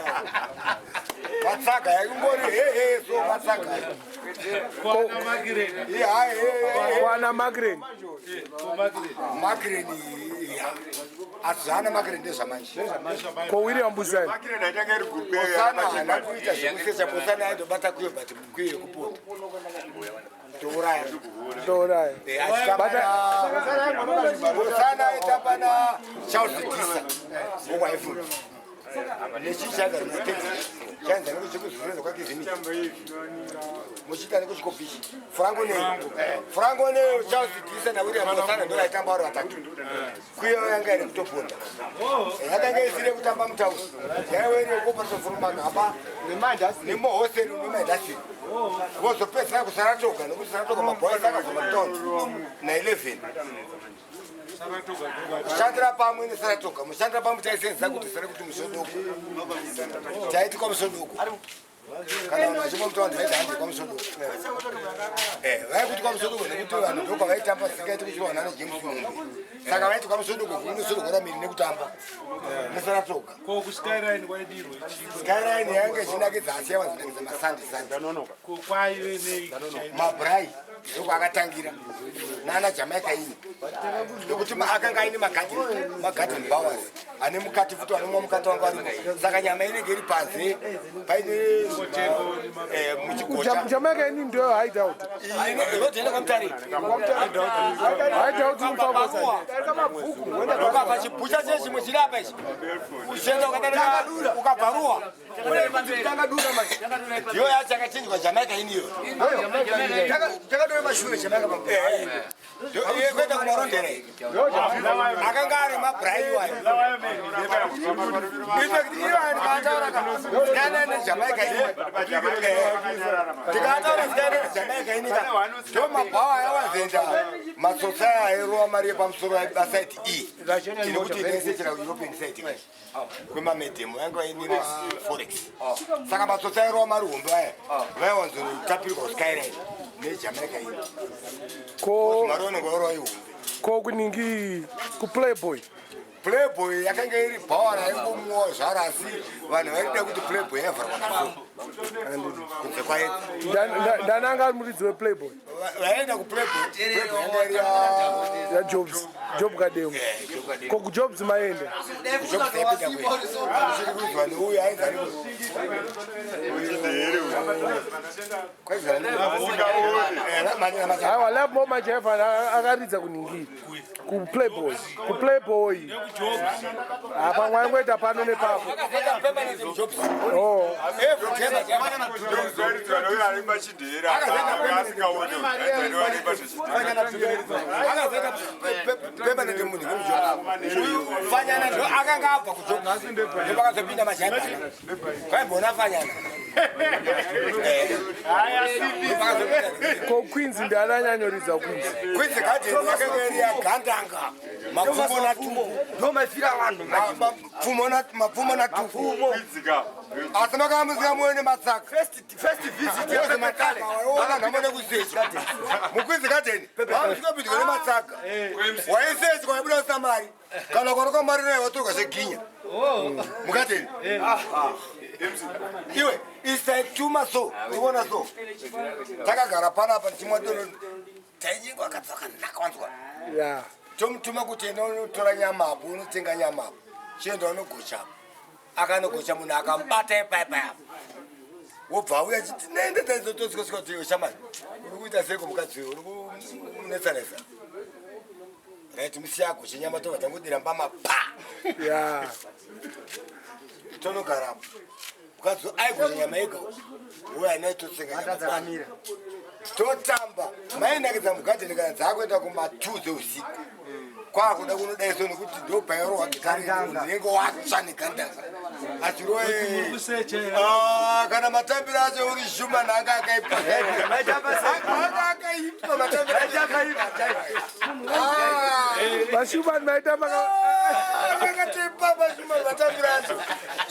matsaga yaingori hehe, so matsaga. Kwana Makireni. Kwana Makireni. Komakireni. Makireni ya, asi zvaana Makireni ndezvamanje. Ko William Busani? Bosana haana kuita zvekusecha. Bosana aindobata kuyo, but kuyo yekupota touraya. Touraya. Bosana aitamba na Charles Disa wokwaifuni nechichagara munateti chanza nekuchikuzvirenza kwakizimiti muchiita nekuchikopishi Frango nei, Frango nei, Charles Disa naWilliam Bosana ndo vaitamba vari vatatu. Kuyo yanga iri kutoponda, yakanga isiri yekutamba mutaundi, yaive iri yekuoperatofurumagaba nemohoseri nemaindastiri, vozopedzisira kuSaratoga, nekuti Saratoga mabhoys akazova mutaundi na11. Kushandira pamwe neSaratoga, mushandira pamwe taisenzesa kuti sare kuti musodoko, taiti kwamusodoko. Kana vanhu vachimwa mutaundi vaiti handi kwamusodoko. Vaikuti kwamusodoko nekuti vanhu ndokwavaitamba singaiti kuchirwa nana James Mumbi, saka vaiti kwamusodoko kunosodokora miri nekutamba neSaratoga. Ko kuSkyline kwaidirwe chii? Skyline yanga ichinakidza, asi yavanzinakidza masandi sandi. Ko kwaive nei? Mabrai. Ndokwaakatangira nana Jamaica ini nekuti akanga aine magarden bowers ane mukati futi vanomwa mukati wanga varimo, saka nyama inenge iri panze paine muchigocha. Jamaica ini ndiyo Hideout. Rotoenda kwaMutare. Hideout mufambosa. Ukabva chibhucha che chimwe chiri apa ichi, uchienda ukadarika ukabva Ruwa, ndiyo yacho yakachinjwa Jamaica iniyo. Takadora mashure Jamaica. Kuenda kuMarondera akanga ari mabraiwayo. Iwayo ndikataura siyana neJamaica ini, ndikataura siyana neJamaica ini ka, ndo mabhawa ayawazoenda matsotsa aya airova mari yepamusoro asaiti e tinokuti inoisechera European side kwemamedhemo yange vaine maforex, saka matsotsa airova mari hombe aya vaiwanzonotapirwa kuSkyline neJamaica ini. Ko mari vanenge vairova ihombe. Ko kuningi kuPlayboy? Playboy yakanga iri bhawa raingomwiwa zvaro, asi vanhu vaida kuti Playboy yaivharwa naso kunze kwaedza. Ndananga ari muridzi wePlayboy? Vaenda kuPlayboy, Playboy yanga iri ya YaJobs, Job Kademo. Ko kuJobs maenda? KuJobs taipinda kuenda uchiri kuidzwa neuyu ainzi ari kwaizara. Aiwa, Lovemore Majaivana akaridza kuningi, kuPlayboy, kuPlayboy. Apa mwaingoita pano nepapo. Oh. Arimba chidhera asikaone arimba. Akazoita permanent munhu wemuJobs uyu Fanyana, ndo akanga abva kuJobs, ndopakazopinda Majaivana, kwaimbona Fanyana. Ko Queens ndiananyanyoridza Queens? Queens Garden yakanga iri yagandanga Mapfumo naTumbu. Ndo maifira vanhu. Mapfumo naTuku, asi makanga musingamuone matsaka. First visit yaPepe. Waiona nhamo nekusecha muQueens Garden, vamusingapindwa nematsaka, waisechwa waibuda usina mari, kana ukaroka mari nayo watorwa zveginya mugadheni. Iwe isaituma so uona so takagara panapa tichimwa doro, tainyengwa akadzi vakanaka, wanzwa? Tomutuma kuti enda unotora nyama apo, unotenga nyama apo, chienda unogocha apo. Akanogocha, munhu akamubata ipaipai apo, wobva auya achiti nende taizotosvikosvika kuti, "Iwe shamani, uri kuita seiko mukadzi uyu, uri kumunetsanetsa?" Right, musiya agoche nyama, tobva tangodira mbama pa. Tonogarapo, mukadzi aigocha nyama ega, uyo anaitotsenga nyama. Dzakamira. Totamba mainakidza mugadheni kana dzakuenda kuma2 dzeusiku, kwakuda kunodaiso nekuti ndobhairohwa gitari, unenge watsva negandanga achirova. Kana matambiro acho uri shuma nanga akaipa, anga akaipa matambiro acho. Vashumani maitamba? Akataipa mashuma matambiro acho,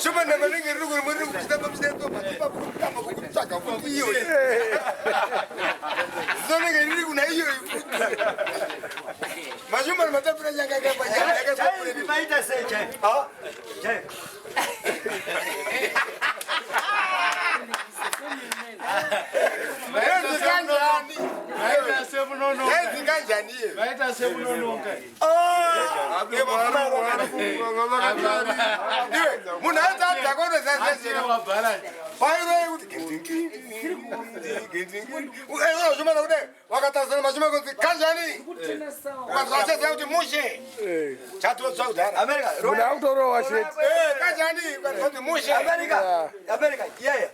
shuma namanenge riri kuri muri kuchitamba muchidaitamba kukutsvaga futi iyoyo, zizonenge riri kuna iyoyo futi mashuma matambiro acho anga akaipa. Chaivi maita sei chaivi? Chaivi. Yainzi kanjani? Vaita semunonoka. Yainzi kanjani iye? Vaita semunonoka. Iwe munhu aiti adhakonozaaa Wabhalansi. pairoi kuti zvimana kudai, wakatarisana mashuma kunzi kanjani, ukazachaziva kuti mushe chatotsva kudhara. America. Munhu akutorowa sheti. Kanjani, ukati mushe. America. America. Yeah.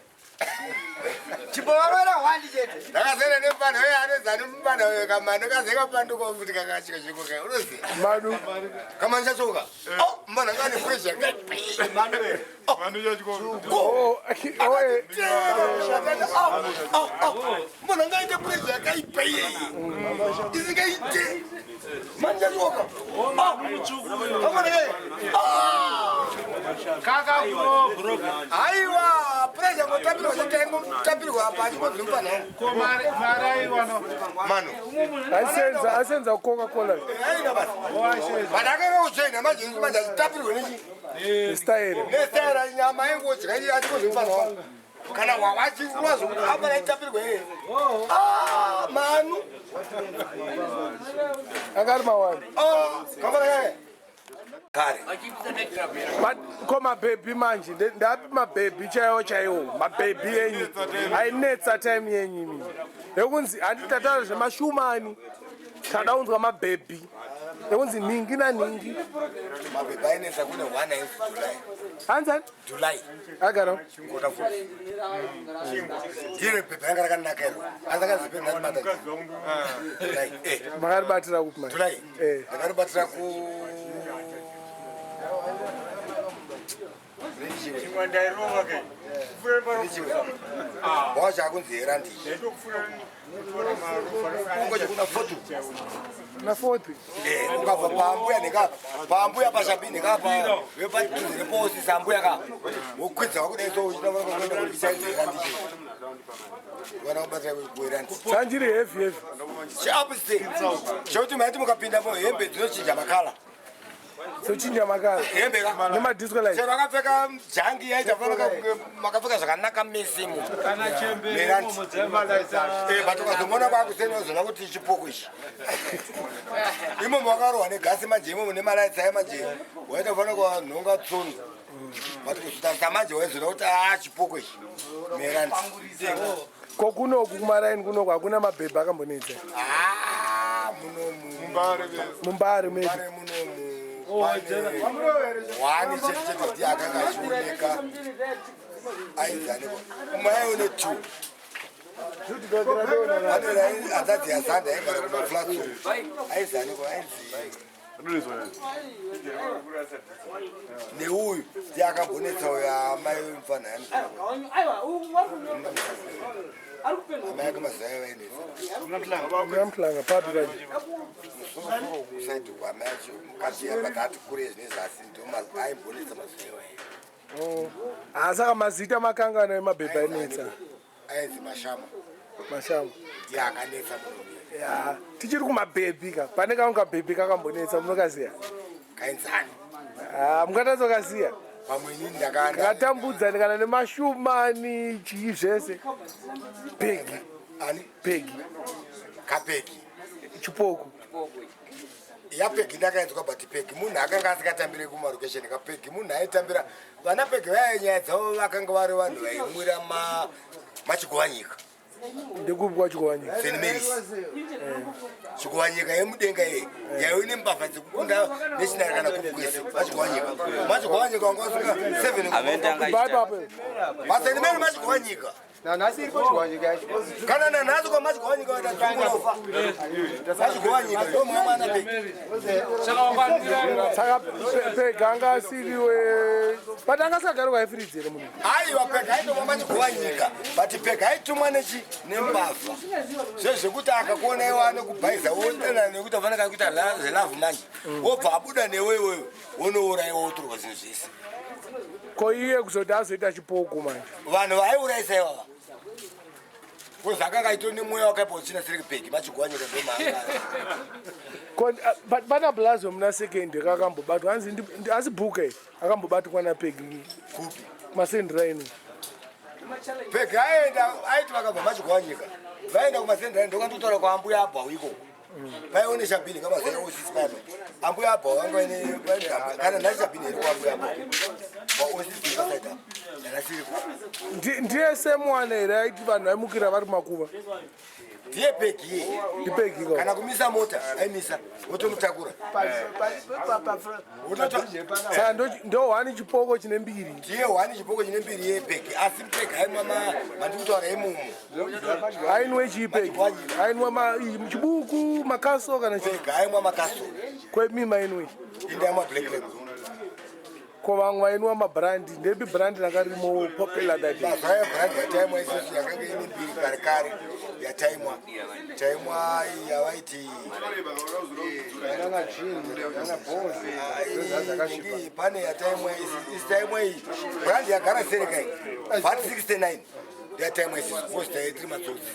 Chimbovarovera hwandi chete. Ndakazera nemufana uye anozani mufana uyo kamano kaze kapanduka futi kakachika chikoka, unoziva? Manu. Kamani chachoka mufana kane pressure. Oh, oh, eh. Munhu angaite pressure yakaipa iyeye isingaite mani chachoka. Kakakuro. Haiwa, pressure ngotapirwa chataingotapirwa apa achikozi mufana wangu. Ko mari aiwana? Mano. Asenza, asenza Coca Cola. Aina basi but akanga kujoina manje manje achitapirwe nechi Style. nestaira nyama aingodya achikozi mufana wangu. Kana wawachirwa zvokuti apa raitapirwa here? Ah, manu. Anga ari mawani. Ah, kamara kaya. Kare. But ko mabhebhi manje ndapi mabhebhi chaiwo chaiwo mabhebhi enyu ainetsa time yenyu imini yekunzi handiti tataura zvemashumani tada kunzwa mabhebhi yekunzi nhingi nanhingi. Mabhebhi ainetsa kune one ainzi July. Hanzani? July. Agara. Kota futi. Ndiro bhebhi ranga rakanaka iro. Asi akazi bhebhi ndandibata. July. Eh. Makaribatira kupi manje? July. Eh. Ndakaribatira ku Wacha kunzi herandi. Kungoje kuna fotu. Na fourth. Eh, ukabva paambuya nekapa. Paambuya pashabini nekapa. Wepadhuze neposi sambuya ka. Wokwidza wakudai so uchida kuenda kuichaidza herandi. Wana kubatira kuherandi. Chanjiri heavy heavy. Chiopposite. Chekuti maiti mukapindamo hembe dzinochinja makala. Dzochinja makala. Hembe ka. Nemadisco light. Chero akapfeka jangi yaita fanaka kunge makapfeka zvakanaka mese mu. Kana chembere Merandi. imomo dzaimalaiza. Eh, but ukazomuona kwakuseni wazoona kuti chipoko ichi. Imomo wakarohwa negasi manje imomo nemalaitsi aya manje. Waita fanaka wanhonga tsono. But kuzotarisa manje waizoona kuti ah chipoko ichi. Merandi. Ko kunoku kumaraini kunoku hakuna mabhebhi akambonetsa. Ah, munomu. Mumbare medu. Mbare munomu. Pane wani chete chete ndiye akanga achioneka. Ainzani. Umwe aione two. Pane hanzadzi yaZanda yaigara kumaflats uku. Aizani ko ainzi. Neuyu ndiye akambonetsa uyu amai mufana amai ake mazuva vainetsa. Namhlanga papi kanje. Musoro kusaidi kwamai acho mukadzi yakati kure zvinezasi ndo aimbonetsa mazuva iwayo. Ah, saka mazita makangano emabhebhi ainetsa. Ainzi Mashama. Mashama. Ndiye akanetsa murume. Ya, tichiri kumabhebhi ka. Pane kamwe kabhebhi kakambonetsa munokaziya. Kainzani. Ah, mungatadza kukaziya. Pamwe inini ndakanda. Kakatambudza kana nemashumani chii zvese. Pegi. Ani? Pegi. Kapegi. Chipoko. Yapegi ndakaenzwa but Pegi munhu akanga asingatambire kumarokesheni kapegi munhu aitambira vana Pegi vaya nyaya dzavo vakanga vari vanhu vaimwira machigovanyika. Ndekupi kwachigovanyika? St Mary's. Chigovanyika yemudenga iyi yaive nembavha dzekukunda national kana kukwese machigovanyika. Machigovanyika wanga wasvika 7 Baba. paSt Mary machigovanyika. Nanhasi iripo chiwanyika yacho. Kana nanhasi kwamachigovanyika waita machigovanyika ndo mwe mwana Pegi. Saka Pegi anga asiriwe but anga asingagari kwaIfridzi here munhu? Aiwa, Pegi aitomwa machigovanyika but Pegi aitumwa nechi nembavha zvezvekuti akakuona iwe anokubhaiza wotena nekuti afanaka kuita zvelavhu manje wobva abuda newe iwewe wonouraiwa wotorwa zvinhu zvese. Ko iye kuzoti azoita chipoko manje. Vanhu vaiurayisa ivava kozi akanga aitori nemweya wakaipa uchina siri Pegi machigovanyika ndomanga. Ko but pana Blazo muna second kakambobatwa hanzi asi bhuka iyi akambobatwa naPegi kupi? Masendiraini. Pegi aenda aiti vakabva machigovanyika vaenda kumasendiraini ndokandotaura kwaambuya abhau ikoko paione shabhini kamazai osisi pano ambuya abhau vanga vaine kana nhasi shabhini iri kwaambuya abhau paosisi pasaita nanasiripo. Ndiye semwana here aiti vanhu vaimukira vari kumakuva? Ndiye Pegi iye. NdiPegi ko. Kana kumisa mota aimisa wotomutakura. Saka ndo hwani chipoko chine mbiri. Ndiye hwani chipoko chine mbiri yepegi asi pegi aimwa mandikutaura imomo. Ainwe chii Pegi? Ainwa chibuku, makaso kana chii? Pegi aimwa makaso. Kwemima ainwe. Inde aimwa Black Label. Ko vamwe vainwa mabrandi, ndepi brand ranga rimo popular that day? Mazuva brand yataimwa isusu yakanga ine mbiri kare kare yataimwa taimwa yavaiti Yana gin, yana bhozi. Iyi pane yataimwa isi taimwa iyi brand yagara serekai VAT 69 ndeyataimwa isusu because taitiri matsotsi.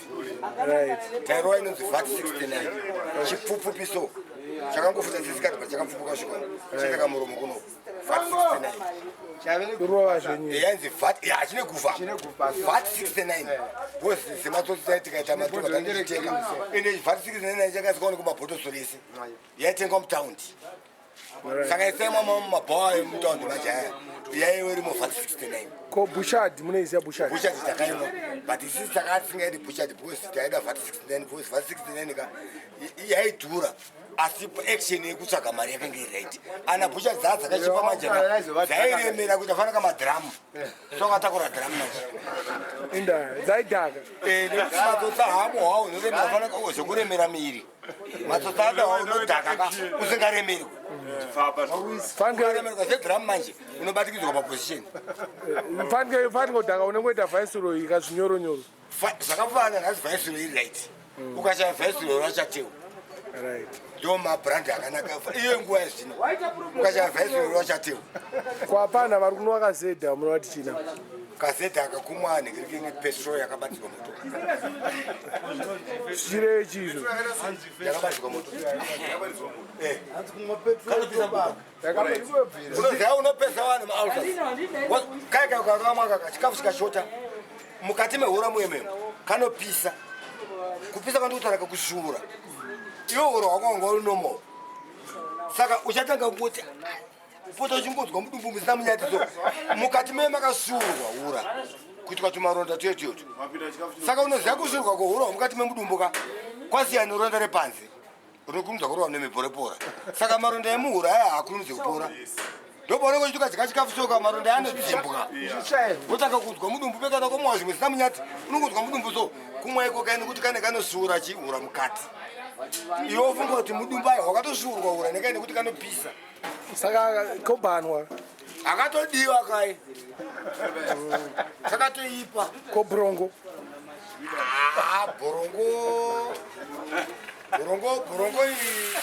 Tairova inonzi VAT 69 chipfupfupiso chakangofuta sesikati pa chakapfupuka svika chaita kamuromo kuno. VAT 69. Kurova zvenyu. Yainzi VAT, ya chine gufa. VAT 69. Because sematsotsi taiti tikaita matuka tanochitenga. Ende VAT 69 chakasikaoneka kumabhotosoro ese. Yaitengwa mutaundi. Saka isaimwa mumabhawa emutaundi manje aya. Yaiwe irimo VAT 69. Ko bushad munoiziva bushad? Bushad takaimwa. But isisi takati tisingaidi bushad because taida VAT 69 because VAT 69 ka yaidhura. Asi action yekutsvaga mari yakanga iri right. Ana bushad dzaa dzakachipa manje ka dzairemera kuita fanaka madhiramu. Sokatakura dhiramu manje. Inda dzaidhaka. Eh, nekuti matsotsi hamo hawo unoremera fanaka zvekuremera miri. Matsotsi ado hawo unodhaka ka usingaremerwi. Ukaremerwa zvedhiramu manje unobatikidzwa paposition. Fanike fanike kudhaka unongoita viceroy kazvinyoronyoro. Zvakafanana nhasi viceroy iri right. Ukashaya viceroy rachatewa. Right. Ndo mabrand akanaka iyo nguva yazvino. Ukashaya viceroy rachatewa. Kwapana vari kunwa kazedha munovati china. Kazedha akakumwa nengirikini petrol yakabatidzwa moto. Zvichireve chizvo. Yakabatidzwa moto. Eh. Unoziva unopesa vanhu maalsas. Kai kai ukakamwa kaka chikafu chikashota mukati mehura muememo kanopisa. Kupisa kwandikutaura kakusvuura. Iwe hura hwako wanga uri normal. Saka uchatanga kungoti pota uchingonzwa mudumbu musina munyatiso. Mukati meme makasvuurwa hura. Kuitwa tumaronda tuye tuyotu. Saka unoziva kusvuurwa kwehura mukati memudumbu ka kwasiyana neronda repanze. Unokurumidza kurova nemibhorepora. Saka maronda emuhura aya haakurumidzi kupora. Ndopaunenge uchituka chika chikafu soka maronda anodzimbuka. Wotanga kunzwa mudumbu pekana komwa zvimwe zvisina munyati unongonzwa mudumbu so kumwa iko kaini kuti kane kanosvuura chihura mukati. Iwe wofunga kuti mudumbu ayo wakatosvuurwa hura nekaini kuti kanopisa. Saka kobhanwa. Akatodiwa kai. Kakatoipa. Ko brongo. Ah, borongo. Borongo, borongo iyi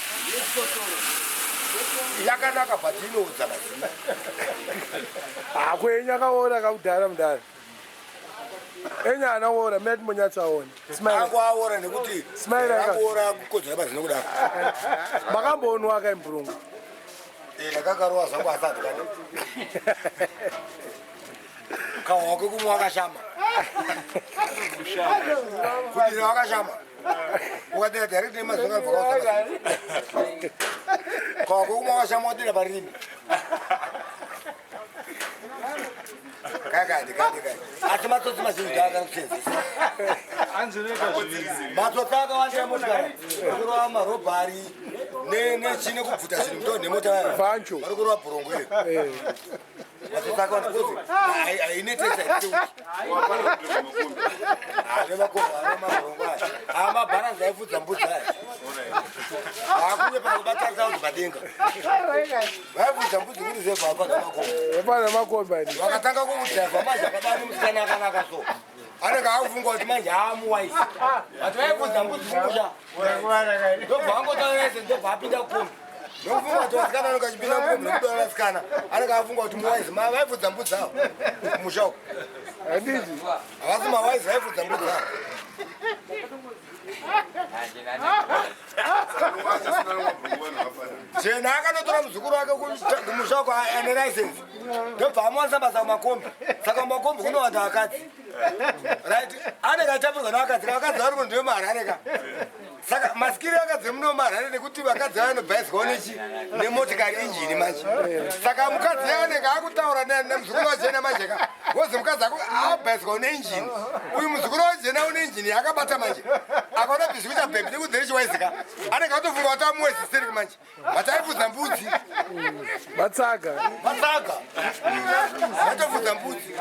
yakanaka but inoudza mazino. Hakwe enyu akaora kakudhara mudhara. Enyu haana kuora mina timbonyatsoaona. Smile. Angu aora nekuti Smile aka. akuora kukodzera mazino kudaro. Makamboonwa kai mburungu. Eh, ndakakarova zvangu asati kani. Kahwa kekumwa wakashama. Kudira wakashama. Ukadira direct nemazino anobva kaudza mazino. Kahwa kekumwa wakashama wadira parimi. Kai kai kai kai. Asi matsotsi mazhinji akakusenzesa. Matsotsi akawandira motikari. Kurova marobhari nechine kubvuta zvinhu muto nemota. Vancho. Vari kurova bhurongo iyo. Matsotsi akawanda because hainetesa amabharanzi aifudza mbudzi aya. Hakunge panobatarisa kuti padenga. Vaifudza mbudzi kuri zevha apa namakomba. Hapana makomba ini. Vakatanga kudhaivha manje akabata musikana akanaka so. Anenge akufunga kuti manje aamuwaisi. But vaifudza mbudzi kumusha. Ndobva angotaura ese ndobva apinda kukombi. Ndokufunga kuti vasikana anenge achipinda mukombi nekuda vasikana. Anenge afunga kuti muwaisi. Vaifudza mbudzi avo. Kumusha uko. Handiti. Havasi mawaisi vaifudza mbudzi avo. Jena akanotora muzukuru wake kumusha uko ane license. Ndobva amuwanisa basa kumakombi. Saka kumakombi kunowanda vakadzi. Right? Anenge achitapurwa nevakadzi. Vakadzi vari munhu wemuHarare ka. Saka masikiri vakadzi muno muHarare nekuti vakadzi vanobhaiswawo nechi nemotikari injini manje. Saka mukadzi anenge akutaura nemuzukuru waJena manje ka. Wozi mukadzi abhaiswawo neinjini. Uyu muzukuru waJena une injini yakabata manje. Akaona bhizi kuita bhebhi nekuti rechiwaizika. Anenge atofunga kuti amuweziseri manje. But aifudza mbudzi. Matsaga. Matsaga. Atofudza mbudzi.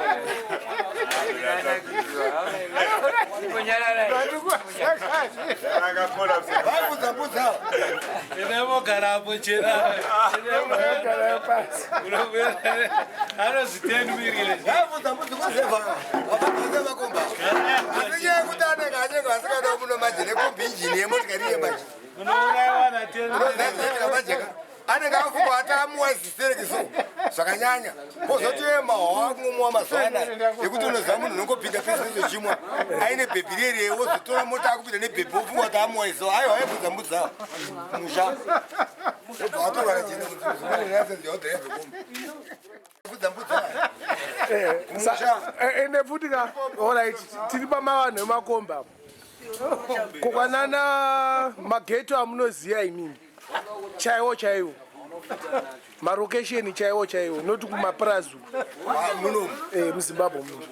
Vaifudza mbudzi ava. Inembogara apo chena. Gara pasi. Anozi 10 million. Vaifudza mbudzi kuzevha. Vapabvunza makomba. Asi nyaya yekuti anenge anyenga asikada muno manje nekombi injini yemotikari iye manje. Unourayiwa na 10 million. Unoziva manje ka. Anenge afunga kuti amuweziseri so. Zvakanyanya. Kozoti mahwa kungomwa mazuva anaya ekuti unoziva munhu unongopinda pese nechechimwa aine bhebhi rere wozotora mota akupinda nebhebhi wofunga kuti amwa iso aiwa aibvunza mbudzi awa musha wobva watorwa nachena kuti mbudzi Ende futi ka, alright, tiri pamavanhu emakomba apo. Kokwanana mageto amunoziva imimi chaiwo chaiwo, marokesheni chaiwo chaiwo, noti kumapurazi muno, muZimbabwe muno.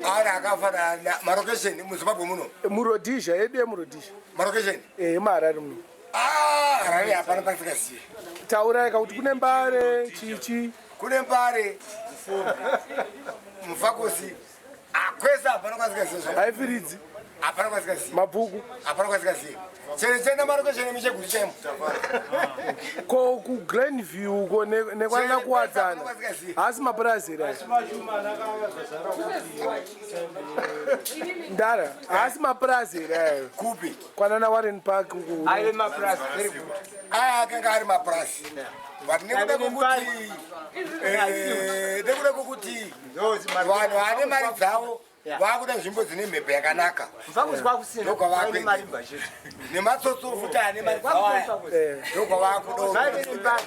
Ari akafanana marokesheni muZimbabwe muno? MuRhodesia yedu, yemuRhodesia. Marokesheni? EmuHarare muno. Harare hapana pasikazivi. Taurai kakuti kune Mbare, chichi. Kune Mbare, Mufakosi, akwese hapana kwasikazivi. Haifiridzi. Hapana kwasikazivi. Mabvuku. Hapana kwasikazivi. Chero chenda marokesheni muChegutu chaimo. Ko kuGlenview ko nekwana Kuwadzana, haasi mapurazi here aya? Ndara, haasi mapurazi here ayo? Kupi? Kwanana Warren Park uku. Aive mapurazi, very good. Aya akanga ari mapurasi, but nekuda kwekuti vanhu vane mari dzavo vakuda nzvimbo dzine mhepo yakanaka. Mfakosi kwakusina. Ndokwavakuenda. Marimba chete. Nematsotso futi ane mari dzavo aya, ndokwavakuda.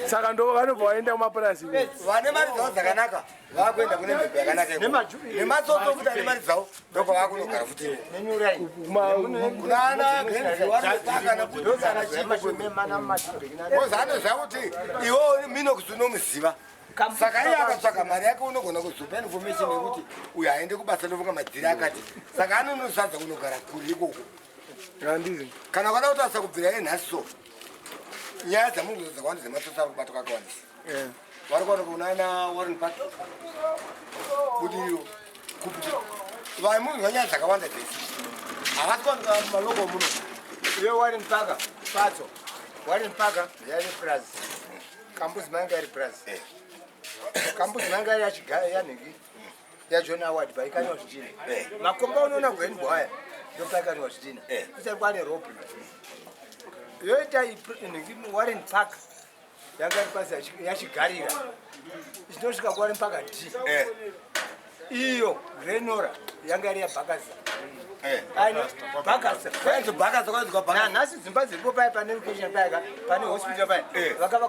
Saka ndo vanobva vaenda kumapurazi. Vane mari dzavo dzakanaka vakuenda kune mhepo yakanaka ikoko. Nematsotso futi ane mari dzavo ndokwavakunogara futi kunana Glenview kana chikoza. Anoziva kuti iwo Minox unomuziva, saka iye akatsvaka mari yake unogona kuzopa information yekuti uyu aende kubasa, ndofunga madziri akati, saka anonosadza kunogara kure ikoko. Handizi. Kana ukada kutarisa kubvira yenhasi, so nyaya dzamunhu dzakawanda dzematsotsi ari kubatwa kakawandisa vari kuwanika kunana Warren Park, Budiriro, kupi. Vamunzwa nyaya dzakawanda dzese havasi kuwanika maloko muno. Iyo Warren Park, patso Warren Park yari purazi, Kambuzi manga iri purazi, Kambuzi manga iri yanhingi yaJohn Award paikanywa zvidhina. Makomba unoona Glenbow aya, ndopaikanywa zvidhina kusati kwane rope yoita nhingi. Warren Park yanga iri pasi yachigarira ichinosvika kuWarren Park D. Iyo Glenora yanga iri yaBhakasa. Bhakasa. Kwainzi Bhakasa, kwainzi kwaBhakasa. Nanhasi dzimba dziripo paya pane location paya, pane hospital paya.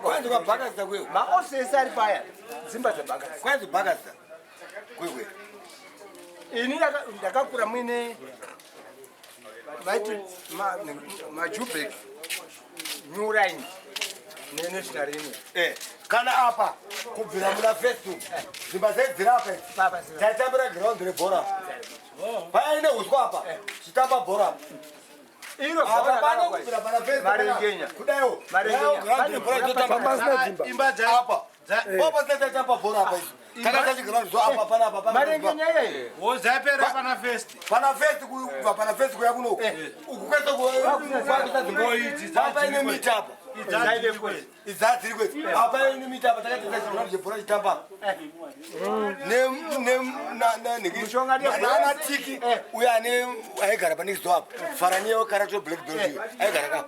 Kwainzi kwaBhakasa kweyo. Maofisi ese ari paya, dzimba dzaBhakasa. Kwainzi Bhakasa kwekwe. Ini ndakakura muine vaiti maJubek, New Line neNational Union. Kana apa kubvira muna Facebook dzimba dzaidzira apa idzi, taitambira giraundi rebhora paine uswa apa, chitamba bhora apa. Iro Apa pano kubvira pana Facebook Marengenya. kudaiwo. Marengenya. Ground rebhora totamba. Pasina dzimba. Imba dza Apa apa taitamba bhora apa isu, takaita chiground so apa pana apa pana. Marengenya iyeyo. Wozapera pana First. Pana First, kubva pana First kuya kuno uku kwese kwakusa dzimba. Idzi apa ine miti apa. Dzaive kwezi. Idzi dziri kwezi apa, ine miti apa, takaita chiground chebhora chitamba Mushonga nana Tiki uyo ane aigara panext door apa, Faraniya wekarate black belt uyo aigara ka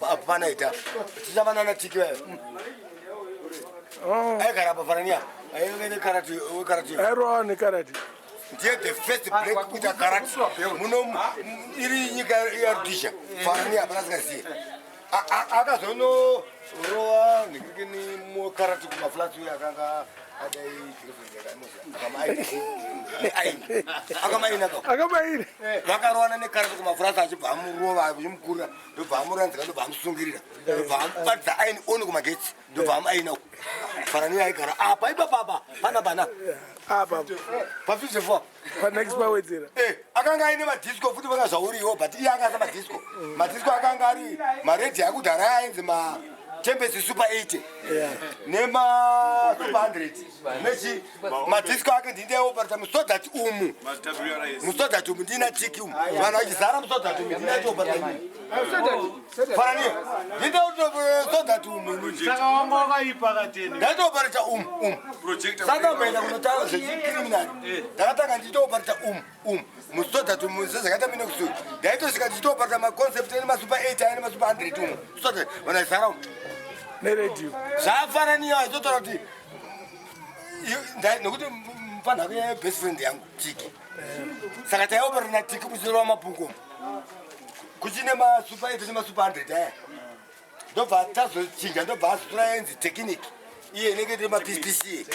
apa panaita tichitamba nana Tiki vayo, aigara apa Faraniya aive wekarate. Airova nekarate. Ndiye the first black kuita karate muno iri nyika yaRhodesia. Faraniya hapana singaziye. Akazonorowa nekuti mukarate kumaflats uyo akanga adai akamaina ka. Akamaina. Vakarowana nekarate kumaflats, achibva amurova achimukurira, ndobva amuranzika, ndobva amusungirira, ndobva amubatidza aini oni kumagetsi, ndobva amuaina. Faraniya aigara apa ipapapa pana pana. Apa. Pa54. Panext pawedzera. Akanga aine madisco futi, vanga zvauriwo, but iye anga asa madisco. Madisco akanga ari maredhi akudhara ainzi maTempest Super 80 nemaSuper 100 nechi madisco ake. Ndindaioperator muStodart umu, muStodart umu ndina Tiki umu, vanhu vachizara muStodart umu, ndinaitioperata Faraniya, ndindaStodart umu. Saka wanga wakaipa kateni. Ndaitooperata umu umu, saka mbaenda kunotanga zvechicriminal. Ndakatanga ndichitooperata umu umu muStodart umu, sezvakaita Minox. Ndaitosvika ndichitooperata maConcept ene maSuper 8 ane maSuper 100 umu Stodart, vanhu vachizara umu. Neredio. Zvafananiyo aitotaura kuti nekuti mfanha wake best friend yangu Tiki. Saka taioperana Tiki kuchirova mapungo. Kuchine masuper 8 nemasuper 100 aya. Ndobva tazochinja ndobva azotora yainzi technique. Iye inenge iri maPPC.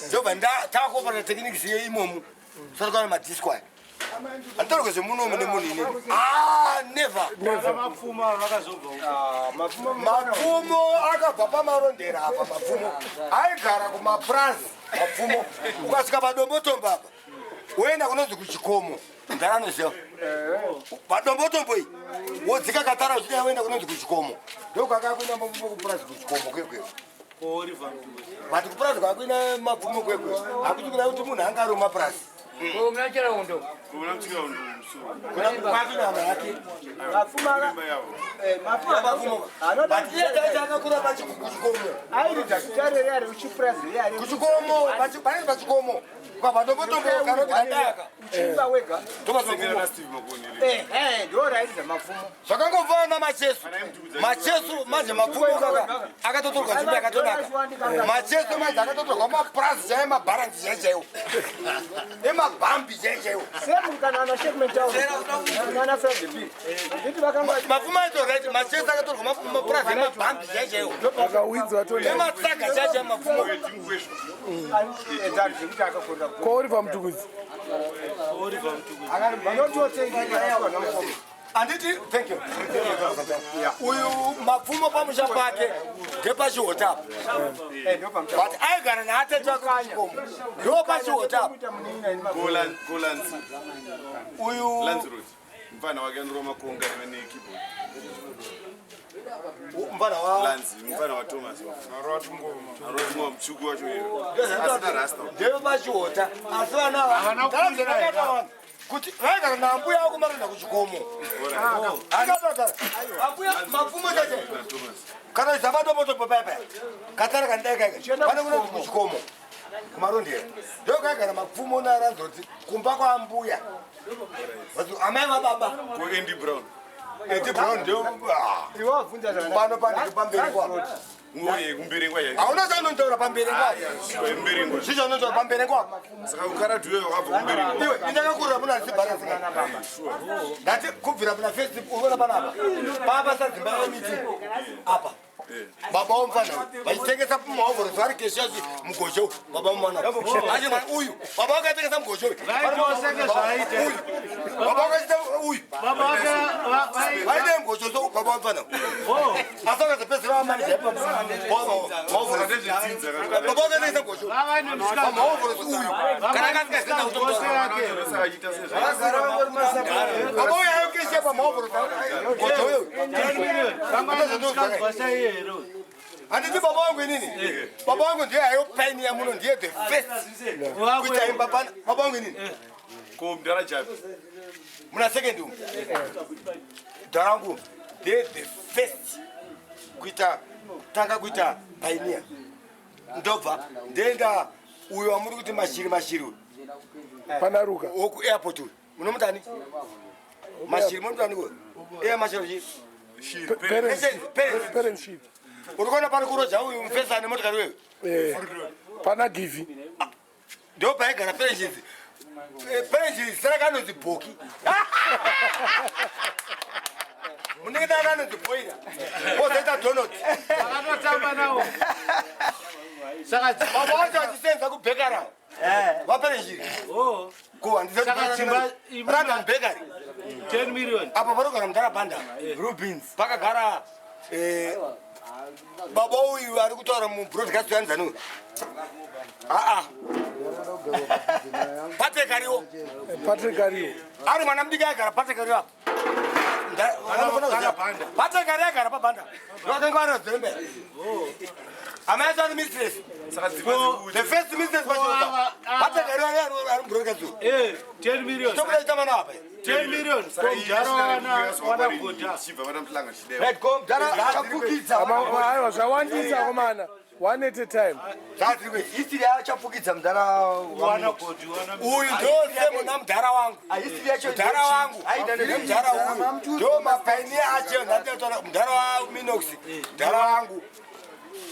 Ndobva takuoperana technique siye imomo. Saka kana madisco aya. Handitaurike zvemunomu nemunhu inini. Ah, never. Mapfumo vakazobva uko. Mapfumo akabva pamarondera apa mapfumo. Aigara kumapurazi mapfumo. Ukasvika padombotombo apa. Woenda kunonzi kuchikomo. Mudhara anoziva. Padombotombo iyi. Wodzika katara uchida woenda kunonzi kuchikomo. Ndokwaka kuenda mapfumo kupurazi kuchikomo kwekwe. Kuoriva Mtukudzi. But kupurazi kwakuina mapfumo kwekwe. Hakuti kuda kuti munhu anga ari mumapurazi. Muna Chiraundo. Kuna Chiraundo musoro. Kuna kwakuina hama yake. Imba yavo. Mapfumo. But iye taita akakura pachikomo. Airidza gitare riya reuchipurazi riya Kuchikomo, panenge pachikomo. Padombotombo kanoti andaka. Uchiimba wega. Sengera na Steve Makoni. Ehe, ndo rairidza mapfumo. Zvakangofana macheso. Macheso manje mapfumo kaka akatotorwa nzvimbo yakatonaka. Macheso manje akatotorwa mapurazi chaiwo mabharanzi chaiwo chaiwo. Emabhambi chaiwo chaiwo. Semu kana ana Sheikh Mentauro nana Fred B. Nditi vakanga Mapfumo aito right macheso akatorwa mapurazi emabhambi chaiwo chaiwo. Akawinzwa tona. Ematsaga chaiwo chaiwo mapfumo. Edzari zvekuti akakurira. Kwauriva Mutukudzi. Kuoriva Mtukudzi. Handiti thank you. Uyu mapfumo pamusha pake ndepachihota apa. But aigara naatete wake kuchikomo. Ndo pachihota apa. Golanzi. Uyu Lanzrod. Mfana wake anorova makonga nekeyboard. mfana wa Lanzi, mfana wa Thomas. Arova tungoma mutsvuku wacho iye. Asina rasta. Ndevepachihota asi vana ava ndakazvakatawana kuti vaigara naambuya ako maroenda kuchikomo akatogara ambuya mapfumo chache Thomas. kana zapatombotombo paya katara kandaikaika pane kunonzi kuchikomo kumarondera ndokaigara mapfumo naranzoti kumba kwaambuya amai vababa Ko Andy Brown. Andy Brown ndio Iwe wabvunza zvakanaka. pano pandiri pamberi kwako. Uye kumberengwa yacho. Hauna chaunotaura pamberi kwako. Kumberengwa. Zvii chaunotaura pamberi kwako? Saka ukarati iwewe wakabva kumberengwa. Iwe indakakurira muna zibharanzi. Ndati kubvira muna first unoona panapa. Papa sadzimba yemiti. Apa. Baba womufana uyu vachitengesa maovhorosi vari keshi yachi mugozho uyu baba womwana achi mwana uyu baba wakatengesa mugozho uyu Vaitoseke zvaaita. uyu baba wakaita uyu Baba vake vaine mugozho so baba womufana uyu Oh, asi akazopedzisira vamaneja maovhorosi Ndezvedzinza baba wakatengesa mugozho vava nemusikana. pamaovhorosi uyu kana akasingazienda Vose kutomutora yake. Saka achiita sezva. baba uyu ayokesha pamaovhorosi mugozho uyu Vanga nemusikana saiye here uyu? Handiti baba wangu inini baba wangu ndiye ayopainiya muno ndiye the first kuita imba pana baba wangu inini. Ko mudhara Japi. Muna second umu dharangu ndiye the first kuita tanga kuita pioneer ndobva ndoenda uyo wamuri kuti mashiri mashiri uyu Panaruka. wokuairport uyu munomutani mashiri munomutani uyu iye mashiri Shiri. Parents. Parents. Parents sheet. Uri kuona pari kuroja uyu mufesa ane motikari uyu Pana Givi. Ndo paigara pensions pensions zita rake anonzi Bhoki munenge daka anonzi Boira ozoita Donald. Vakatotamba nawo. Saka Baba vacho vachisenza kubhekara vapenshiri. Oh, Ko Saka dzimba London Bakery 10 million. Apo parogara mudhara Banda Rubins pakagara baba uyu ari kutaura mubroadcast yanzani uyu aa Patrick ariwo. Patrick ariwo. Ari mwana mudiki aigara Patrick ariwo apa. Patrick ari aigara pabanda ndokatanga vari zembe amai acho ari mistress. Saka dzimba dzekuti. The first mistress pachiropa Patrick ari ari mubroadcast uyu. 10 million. Tokuda chitama nawo apa. 10 million. Saka iyi Mudhara wana godha. Chibva vana muhlanga chidai. Right, go mudhara chapukidza. Aiwa zvawandisa komana. One at a time. Zvadziri History yachapukidza mudhara. Wana godhi wana. Uyu ndo semuna mudhara wangu. History yacho Mudhara wangu nemudhara uyu ndo mapainia acho. Ndatataura mudhara wa Minox mudhara wangu.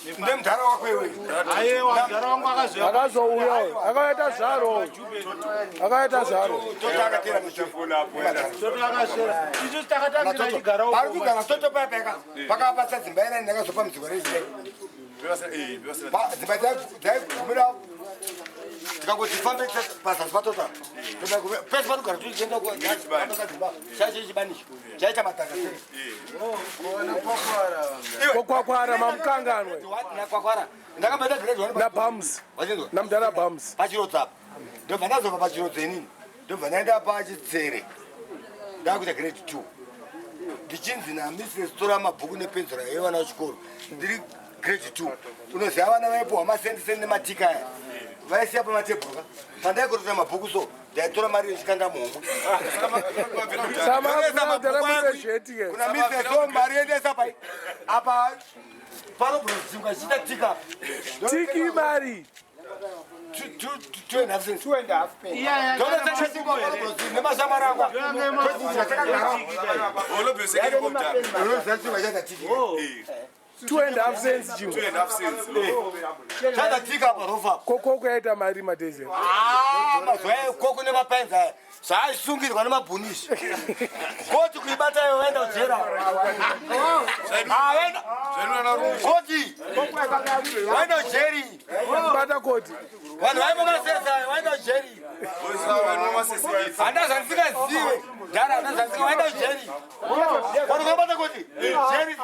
Ndemudhara wako iwe. Aiwa, mudhara wangu akazouya. Akazouya uyu. Akaita zvaro. Akaita zvaro. Toto akatera mushure. Toto akasvera. Isu takatangira chigara Pari kugara toto paya paya pakabasa dzimba ina ndakazopa mudziko rezvile. Dzimba dzaigumira tikangoti fambe pazasi patota. Pese panogara tichienda kuabasa dzimba chaicho chibanicho chaita mataka sei. Kokwakwara mamukanganwe. Kwakwara. Ndakabata grade 1 naBams. Wachinzwa? Namudhara Bams. Pachirodzo apa. Ndobva ndazobva pachirodzo inini. Ndobva ndaenda pachitsere. Ndakuita grade 2. Ndichinzi namistres tora mabhuku nepenzura yevana vechikoro. Ndiri grade 2. Unoziva vana vaipuhwa masendi sendi nematika aya. Vaisiya pamatebhuru ka. Pandaikorota mabhuku so ndaitora mari yochikanda muhomwe. Samamudhara mune ke. Kuna mistress so mari yoendesa pai. Apa panobvunzwa chiita tika. Tiki mari. 2.5 cents. 2.5 pence. Nemashamwari angu. 2.5 cents chimwe. Chakatika parofa. Koko yaita mari madezi. Mazuva ekoko nemapenzi aya zvaaisungirwa nemabhunisi. Koti kuibata iwe waenda kujera. Koti waenda kujeri. Bata koti. Vanhu vaimamasesa waenda kujeri. Handa zvandisingazive. Dhara handa zvandisinga waenda kujeri. Vanhu koti jeri.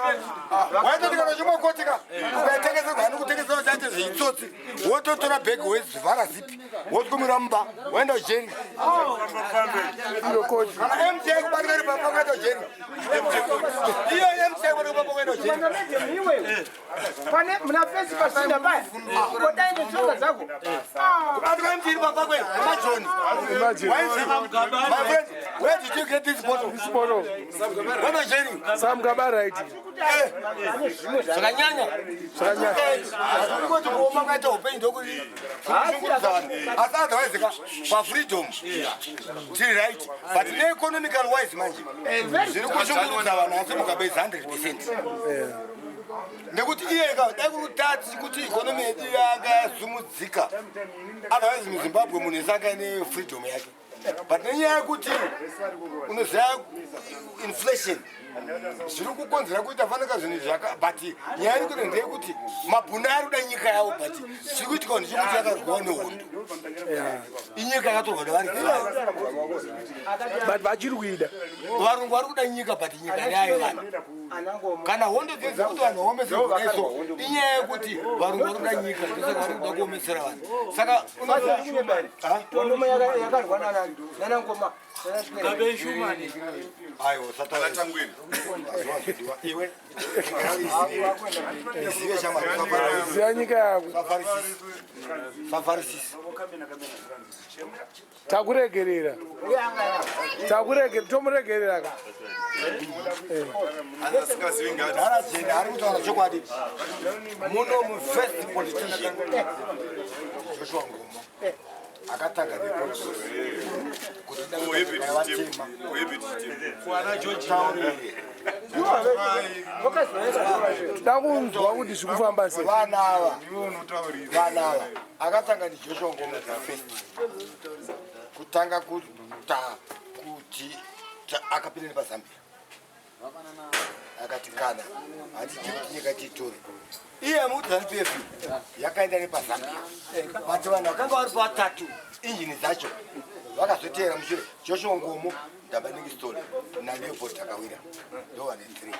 Waitoti kana uchimwa koti ka ukaitengeserwa hani kutengeserwa chaite zveitsotsi wototora bhegi wezivhara zipi wotikumira mumba waenda kujeri. Iyo koti. Kana MJ kubatika iri papa kuenda kujeri. Iyo MJ kubatika papa kuenda kujeri. Pana iwe. Pane muna fesi pasina paya. Kodai netsoka dzako. Kubatika MJ iri papa kwe Imagine. Imagine. My friend, where did you get this bottle? This bottle. Waenda kujeri. Samugaba right. Zvakanyanya. Zvakanyanya. Hazvingoti kuoma kwaita upenyu ndokuti kushungurudza vanhu. Asi otherwise ka pafreedom tiri right. But neeconomical wise manje zviri kushungurudza vanhu asi Mugabe is 100%. Nekuti iye ka dai kuri kutati kuti economy yedu yanga yasumudzika. Otherwise muZimbabwe munhu wese anga ine freedom yake. But nenyaya yekuti unoziva inflation zviri kukonzera kuita fanika zvinhu zvaka, but nyaya iri kuti ndeyekuti mabhunu ari kuda nyika yavo, but zviri kuitika ndechekuti yakarwawo nehondo, inyika yakatorwa nevaridzi vayo. But vachiri kuida. Varungu vari kuda nyika, but nyika ndeyayo vanhu. Kana hondo dzedzi kuti vanhu vaomesere kudai so inyaya yekuti varungu vari kuda nyika, ndosaka vari kuda kuomesera vanhu. Saka unoziva Hondo yakarwa nana Ngoma. Gabe Shumani. Aiwa, usataura iwe, izive shamwari. Ziya nyika yako. Safarisisi. Takuregerera. Takuregerera. Tomuregerera ka. Dhara jena ari kutaura chokwadi. Muno mufirst politician Joshua Nkomo akatanga nepolitics kuti vatema. Kwana George. Taurire. Toda kunzwa kuti zviri kufamba sei. Vana ava akatanga ndiJoshua Nkomo, the first kutanga kuta kuti akapinda nepaZambia akati kana hatidi kuti nyika tiitore. Iye amuti ZANU PF yakaenda nepaZambia, but vanhu vakanga vari vatatu injini dzacho vakazoteera mushure: Joshua Nkomo, Ndabaningi Sithole naLeopold Takawira, ndo vane 3.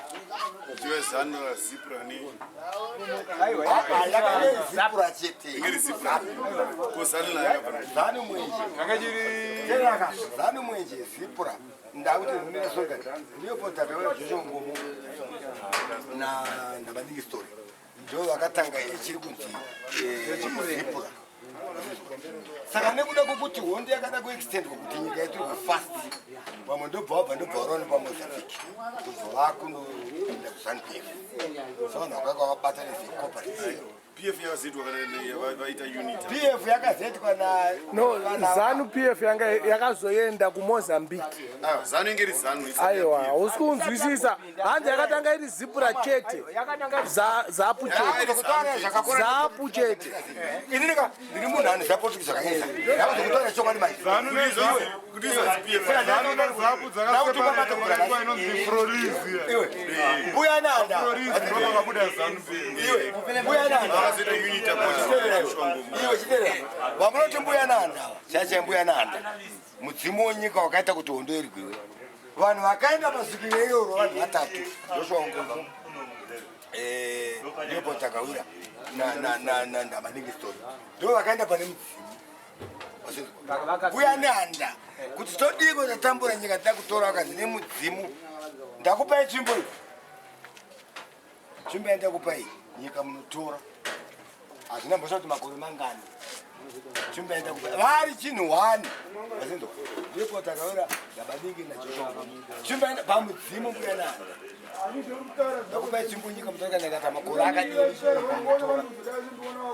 Yakae ZIPRA chete. Zanu mwenje teraka, Zanu mwenje ZIPRA ndakuti ndinosoga Leopold Takawira, Joshua Nkomo na Ndabaningi Sithole ndo vakatanga ichiri kunzi ZIPRA. Saka nekuda kwokuti hondo yakada kuextendwa kuti nyika iturwe fast, vamwe ndobva vabva ndobva varova nepaMozambique, ndobva vakundoenda kuZANU PF. Saka vanhu vakanga vakabatana secooperative. PF yakazoitwa kana vaita unit. PF yakazoitwa na No, ZANU PF yanga yakazoenda kuMozambique. Ah, ZANU inge iri ZANU. Aiwa, hausi kunzwisisa. Hanzi yakatanga iri Zipra chete. ZAPU chete. ZAPU chete. Inini ka ndiri munhu anoziva politics zvakanyanyisa. Ndakuzokutaura chokwadi manje. ZANU neZAPU. ZANU neZAPU dzakaseparate inonzi Frolizi. Iwe. Mbuya Nanda. Frolizi ndo vakabuda ZANU PF. Iwe. Mbuya Nanda. Vakazoita unit apo. Iwe chiterera. Vamunoti Mbuya Nanda. Chacha Mbuya Nanda. Mudzimu wenyika wakaita kuti hondo irwiwe. Vanhu vakaenda pasvikiro iroro vanhu vatatu. Joshua Nkomo. Leopold Takawira na Ndamaningi Story. Ndo vakaenda pane mudzimu. Mbuya Nanda. Kuti todiko tatambura nyika takutora vakanzi nemudzimu. Ndakupai tsvimbo iyi. Tsvimbo yandakupai nyika munotora. Hazvina mhosva kuti makore mangani. Tsvimbo yandakupai. Vari chinhu one. Vasinzwa. Ndipo takawira Ndamaningi na Joshua Nkomo. Tsvimbo yanda pamudzimu Mbuya Nanda. Ndakupai tsvimbo nyika munotora kana ikata makore akadini munotora.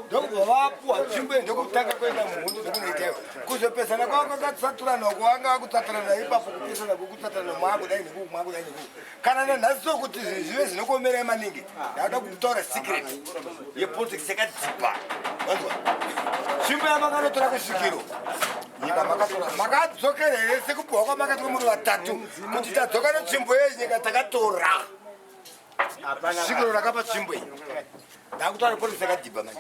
Ndokubva vapuwa tsvimbo iyi ndokutanga kuenda muhondo dzekunoita ivo. Kuzopesana kwavo kwakatsaturana uko vanga vakutsaturana ipapo kupesana kwekutsaturana mwakudai nekuku mwakudai nekuku. Kana nanhasi so kuti zvinhu zvive zvinokuomerai maningi ndakuda kutaura secret yepolitics yakadzipa. Wanzwa? Tsvimbo yamakanotora kusvikiro nyika makatora makadzokera here sekupuhwa kwamakaitwa muri vatatu kuti tadzoka netsvimbo yenyika takatora. Svikiro rakapa tsvimbo iyi. Ndakutaura politics yakadhibha manje.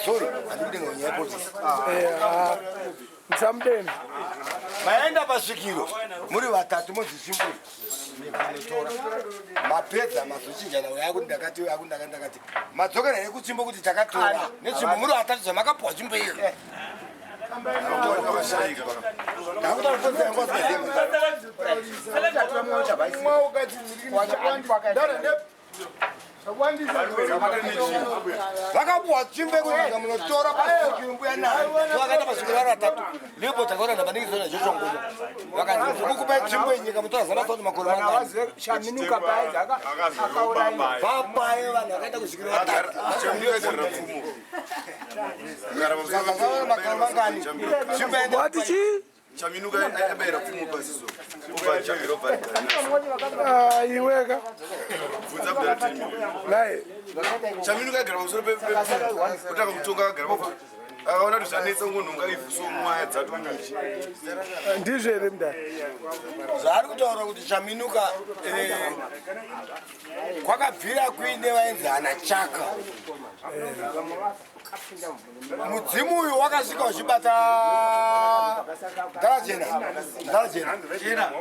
Sorry, handikudenga nyaya yepolitics. Musamudeni. Maenda pasvikiro muri vatatu modzi tsvimbo iyi. Nyika munotora. Mapedza mazochinjana uya kuti ndakati uya kuti ndakati ndakati. Madzokera here kutsvimbo kuti takatora netsvimbo muri vatatu zvamakapuwa tsvimbo iyi. Ndakutaura politics yangu asikazivi. Vakapuwa tsvimbo yekuti nyika munotora pasvikiro Mbuya Nanda. Vakaenda pasvikiro vari vatatu. Leopold Takawira naManingi Story naJoshua Nkomo. Vakanzi tikukupai tsvimbo yenyika munotora zana kuti makore mangani. Chaminuka paedza akauraiwa. Vapaye vanhu vakaenda kusvikiro vatatu. Saka zvava makore mangani. Tsvimbo yaenda Wati chii? Chaminuka abayira pfumo pasi so. Obva chamira obva rigara. Ah, iweka. Bvunza kudhara 10 million. Naye. Chaminuka agara pamusoro pepfumo. Otanga kutonga akagara pamusoro. Akaona kuti zvanetsa kungonhonga ivhu so mwaya dzatonyuchi. Ndizvo here mudhara? Zvaari kutaura kuti Chaminuka kwakabvira kuine vainzi ana Chaka. Mudzimu uyu wakasvika uchibata Ndarajena. Ndarajena.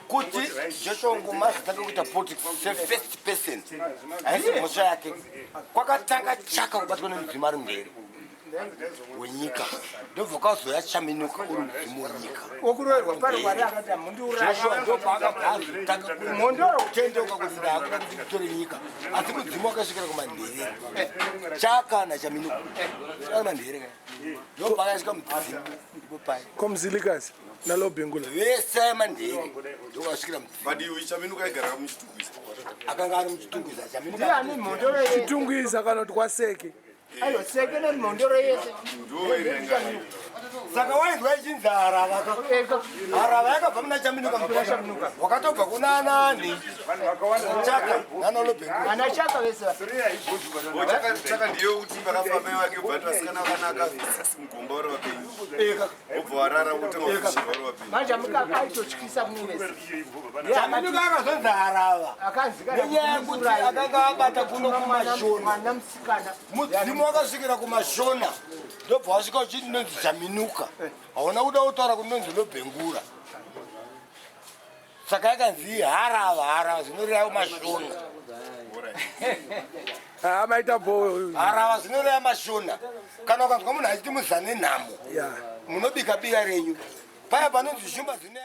Kuti Joshua Nkomo azotanga kuita politics sefirst person. Haisi mhosva yake. Kwakatanga Chaka kubatwa nemudzimu ari mberi wenyika. Ndobva kwazoya Chaminuka uri mudzimu wenyika. Wokuroerwa pari akati mundiuraya. Joshua ndopaakabva azotanga kutendeuka kuti ndakuda kuti nditore nyika. Asi mudzimu wakasvikira kumanherere. Chaka naChaminuka. Ari manherere kaya. Ndopaakasvika mudzimu ndipo paya. Komzilikazi nalobhengula. Vese manherere ndokasvikira mudzimu. But iwe Chaminuka aigara muChitungwiza. Akanga ari muChitungwiza Chaminuka. Ndiani mhondoro yese? Chitungwiza kana kuti kwaSeke. Aiwa Seke nemhondoro yese. Ndo irenga. Saka wainzwa ichinzi harava ka. Harava yakabva muna Chaminuka mukwasha. Wakatobva kuna nani? Chaka nana Lobhengula. Ana Chaka vese. Chaka ndiyo kuti vakafa mai vake ubva vasikana vakanaka 6 mugomba vari vapenyu. Wobva warara wotanga kushirwa vari vapenyu. Manje mukaka aitotyisa kune vese. Chaminuka akazonzi harava. Akazikana Nenyaya yekuti akanga abata kuno kumashona. Mwana musikana. Mudzimu wakasvikira kumashona. Ndobva wasvika uchiti ndinonzi Chaminuka. Hauna kuda kutaura kuti ndinonzi Lobhengura. Saka yakanzi harava harava zvinoreva mashona. Ah, maita bho. Harava zvinoreva mashona. Kana ukanzwa munhu achiti muzane nhamo. Yeah. Munobika bira renyu. Paya panonzi shumba dzine